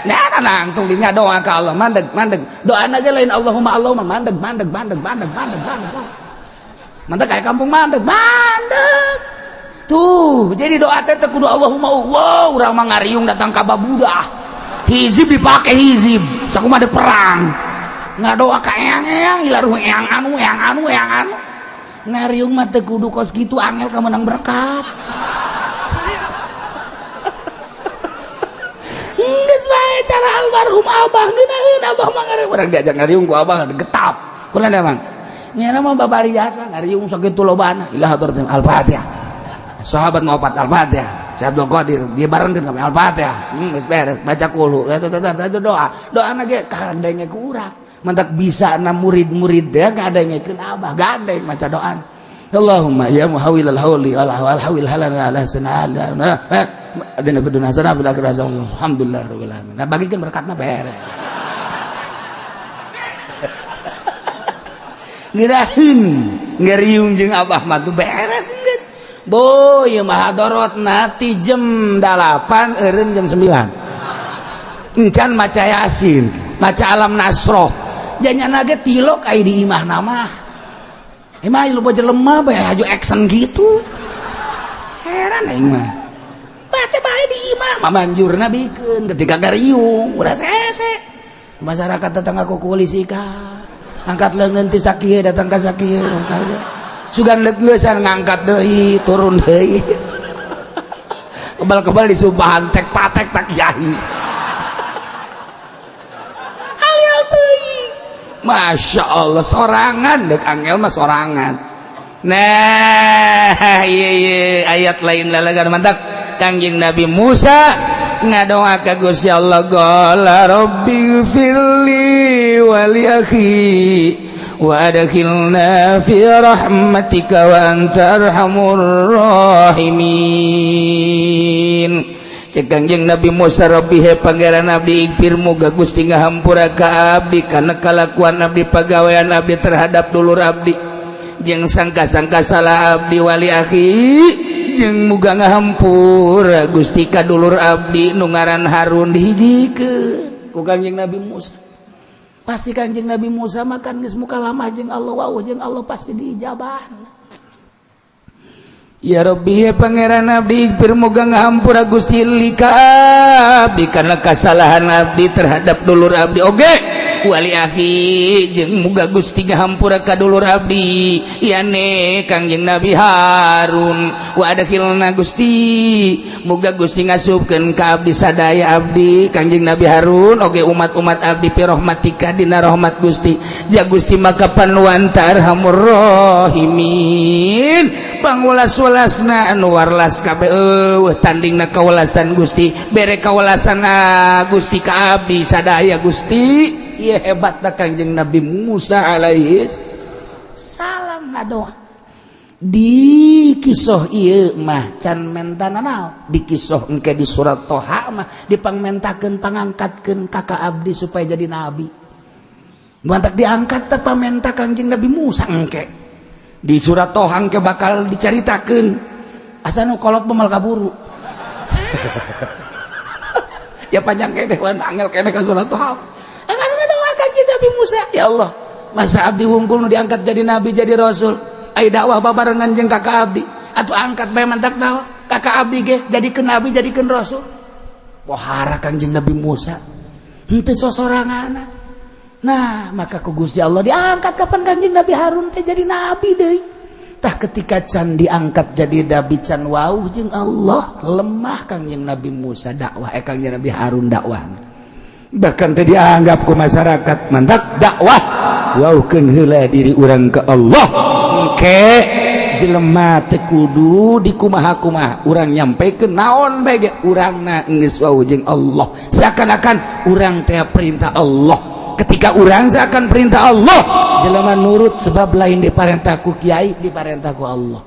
Nah, nangtung dinya doa ka Allah, mandeg, mandeg. Doana aja lain Allahumma Allahumma, mandeg, mandeg, mandeg, mandeg, mandeg, mandeg. Mandeg kayak kampung mandeg, mandeg. Tuh, jadi doa teh teu kudu Allahumma Allah, urang mah ngariung datang ka babudah. Hizib dipake hizib, sakumaha perang. Ngadoa ka eyang-eyang, ilaruh eyang anu, eyang anu, eyang anu. Ngariung mah teu kudu kos kitu angel ka menang berkat. Geus bae cara almarhum abah ngeunaheun abah mah ngariung urang diajak ngariung ku abah getap. Kunaon emang? Nyana mah babari jasa ngariung sakitu lobana. Ila hadratin al-Fatihah. Sahabat ngopat al-Fatihah. Syekh Abdul Qadir dia barengkeun kami Al-Fatihah, geus beres baca qulhu eta itu doa. Doa ge kadenge ku urang. Mantak bisa na murid-murid dia ngadengekeun abah, gandeng maca doa. Allahumma ya muhawwilal hawli wal hawil halana ala sana ala adina fid dunya hasanah fil akhirati hasanah, alhamdulillah rabbil alamin. Nah, bagikeun berkatna beres. Ngirahin ngeriung jeung abah mah tuh beres geus. Bo ieu mah hadorotna ti jam 8 eureun jam 9. Encan maca Yasin, maca Alam Nasroh. Janyana ge tilok ai di imah mah. Imah lu jelema bae haju action gitu. Heran aing mah. Baca bae di imah, mamanjurna bikeun ketika gariung udah sese. Masyarakat datang aku polisi ka. Angkat leungeun ti sakieu datang ka sakieu. Sugan leungeusan ngangkat deui, turun deui. Kebal-kebal disumpahan tek patek tak kiai. Alial teuing. Masya Allah sorangan dek angel mah sorangan. Nah, iya iya ayat lain lalagan mantap. Kangjeng Nabi Musa ngadoa ka Gusti Allah, qala rabbi firli wa li akhi wa adkhilna fi rahmatika wa anta arhamur rahimin. Cek Kangjeng Nabi Musa, rabbi he pangeran abdi, ikfir muga Gusti ngahampura ka abdi kana kalakuan abdi, pagawean abdi terhadap dulur abdi jeung sangka-sangka salah abdi, wali akhi jeung muga ngahampura Gusti ka dulur abdi nu ngaran Harun. Dihijikeun ku Kangjeng Nabi Musa. Pasti Kangjeng Nabi Musa makan geus mukalamah jeung Allah, wau jeung Allah, pasti diijabah. Ya Rabbi ya pangeran abdi, ikfir muga ngahampura Gusti li ka abdi kana kasalahan abdi terhadap dulur abdi oge, wali akhi jeung muga Gusti ngahampura ka dulur abdi yane Kangjeng Nabi Harun, wa adkhilna Gusti muga Gusti ngasupkeun ka abdi sadaya abdi Kangjeng Nabi Harun oge umat-umat abdi fi rahmatika dina rahmat Gusti ja Gusti maka panuanta arhamur rahimin. Pangulas-ulasna anu warlas kabeh eueuh tandingna kawelasan Gusti, bere kawelasan Gusti ka abdi sadaya Gusti. Ieu hebatna Kangjeng Nabi Musa alaihi salam ngadoa. Di kisoh ieu mah can mentana naon, di kisoh engke di surat Toha mah dipangmentakeun pangangkatkeun kakak abdi supaya jadi nabi. Mantak diangkat teh pamenta Kangjeng Nabi Musa engke. Di surat Toha engke bakal dicaritakeun. Asa nu kolot pemal kaburu. Ya panjang keneh wan angel keneh ka surat Toha. Akan ngadoa Kangjeng Nabi Musa, ya Allah, masa abdi wungkul nu diangkat jadi nabi jadi rasul, ai dakwah babarengan jeung kakak abdi, atuh angkat bae mantak naon kakak abdi ge jadikeun nabi jadikeun rasul. Pohara Kangjeng Nabi Musa henteu sosoranganna. Nah, maka ku Gusti Allah diangkat kapan Kangjeng Nabi Harun teh jadi nabi deui. Tah ketika can diangkat jadi nabi can wauh jeung Allah, lemah Kangjeng Nabi Musa dakwah, Kangjeng Nabi Harun dakwah. Bahkan teh dianggap ku masyarakat mantak dakwah wauhkeun heula diri urang ke Allah. Engke jelema teu kudu dikumaha-kumaha urang nyampekeun naon bae ge urangna geus wauh jeung Allah. Seakan-akan urang teh perintah Allah. Ketika urang seakan perintah Allah, jelema nurut sebab lain diparentah ku kiai, diparentah ku Allah.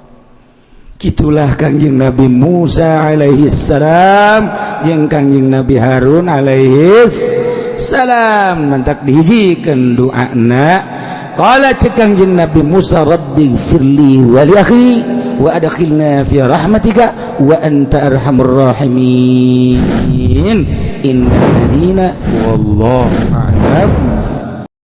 Gitulah Kangjeng Nabi Musa alaihi salam jeung Kangjeng Nabi Harun alaihi salam mantak dihijikeun doana. Qala cek Kangjeng Nabi Musa, rabbi firli wa li akhi wa adkhilna fi rahmatika wa anta arhamur rahimin. Innal ladzina wallahu a'lam.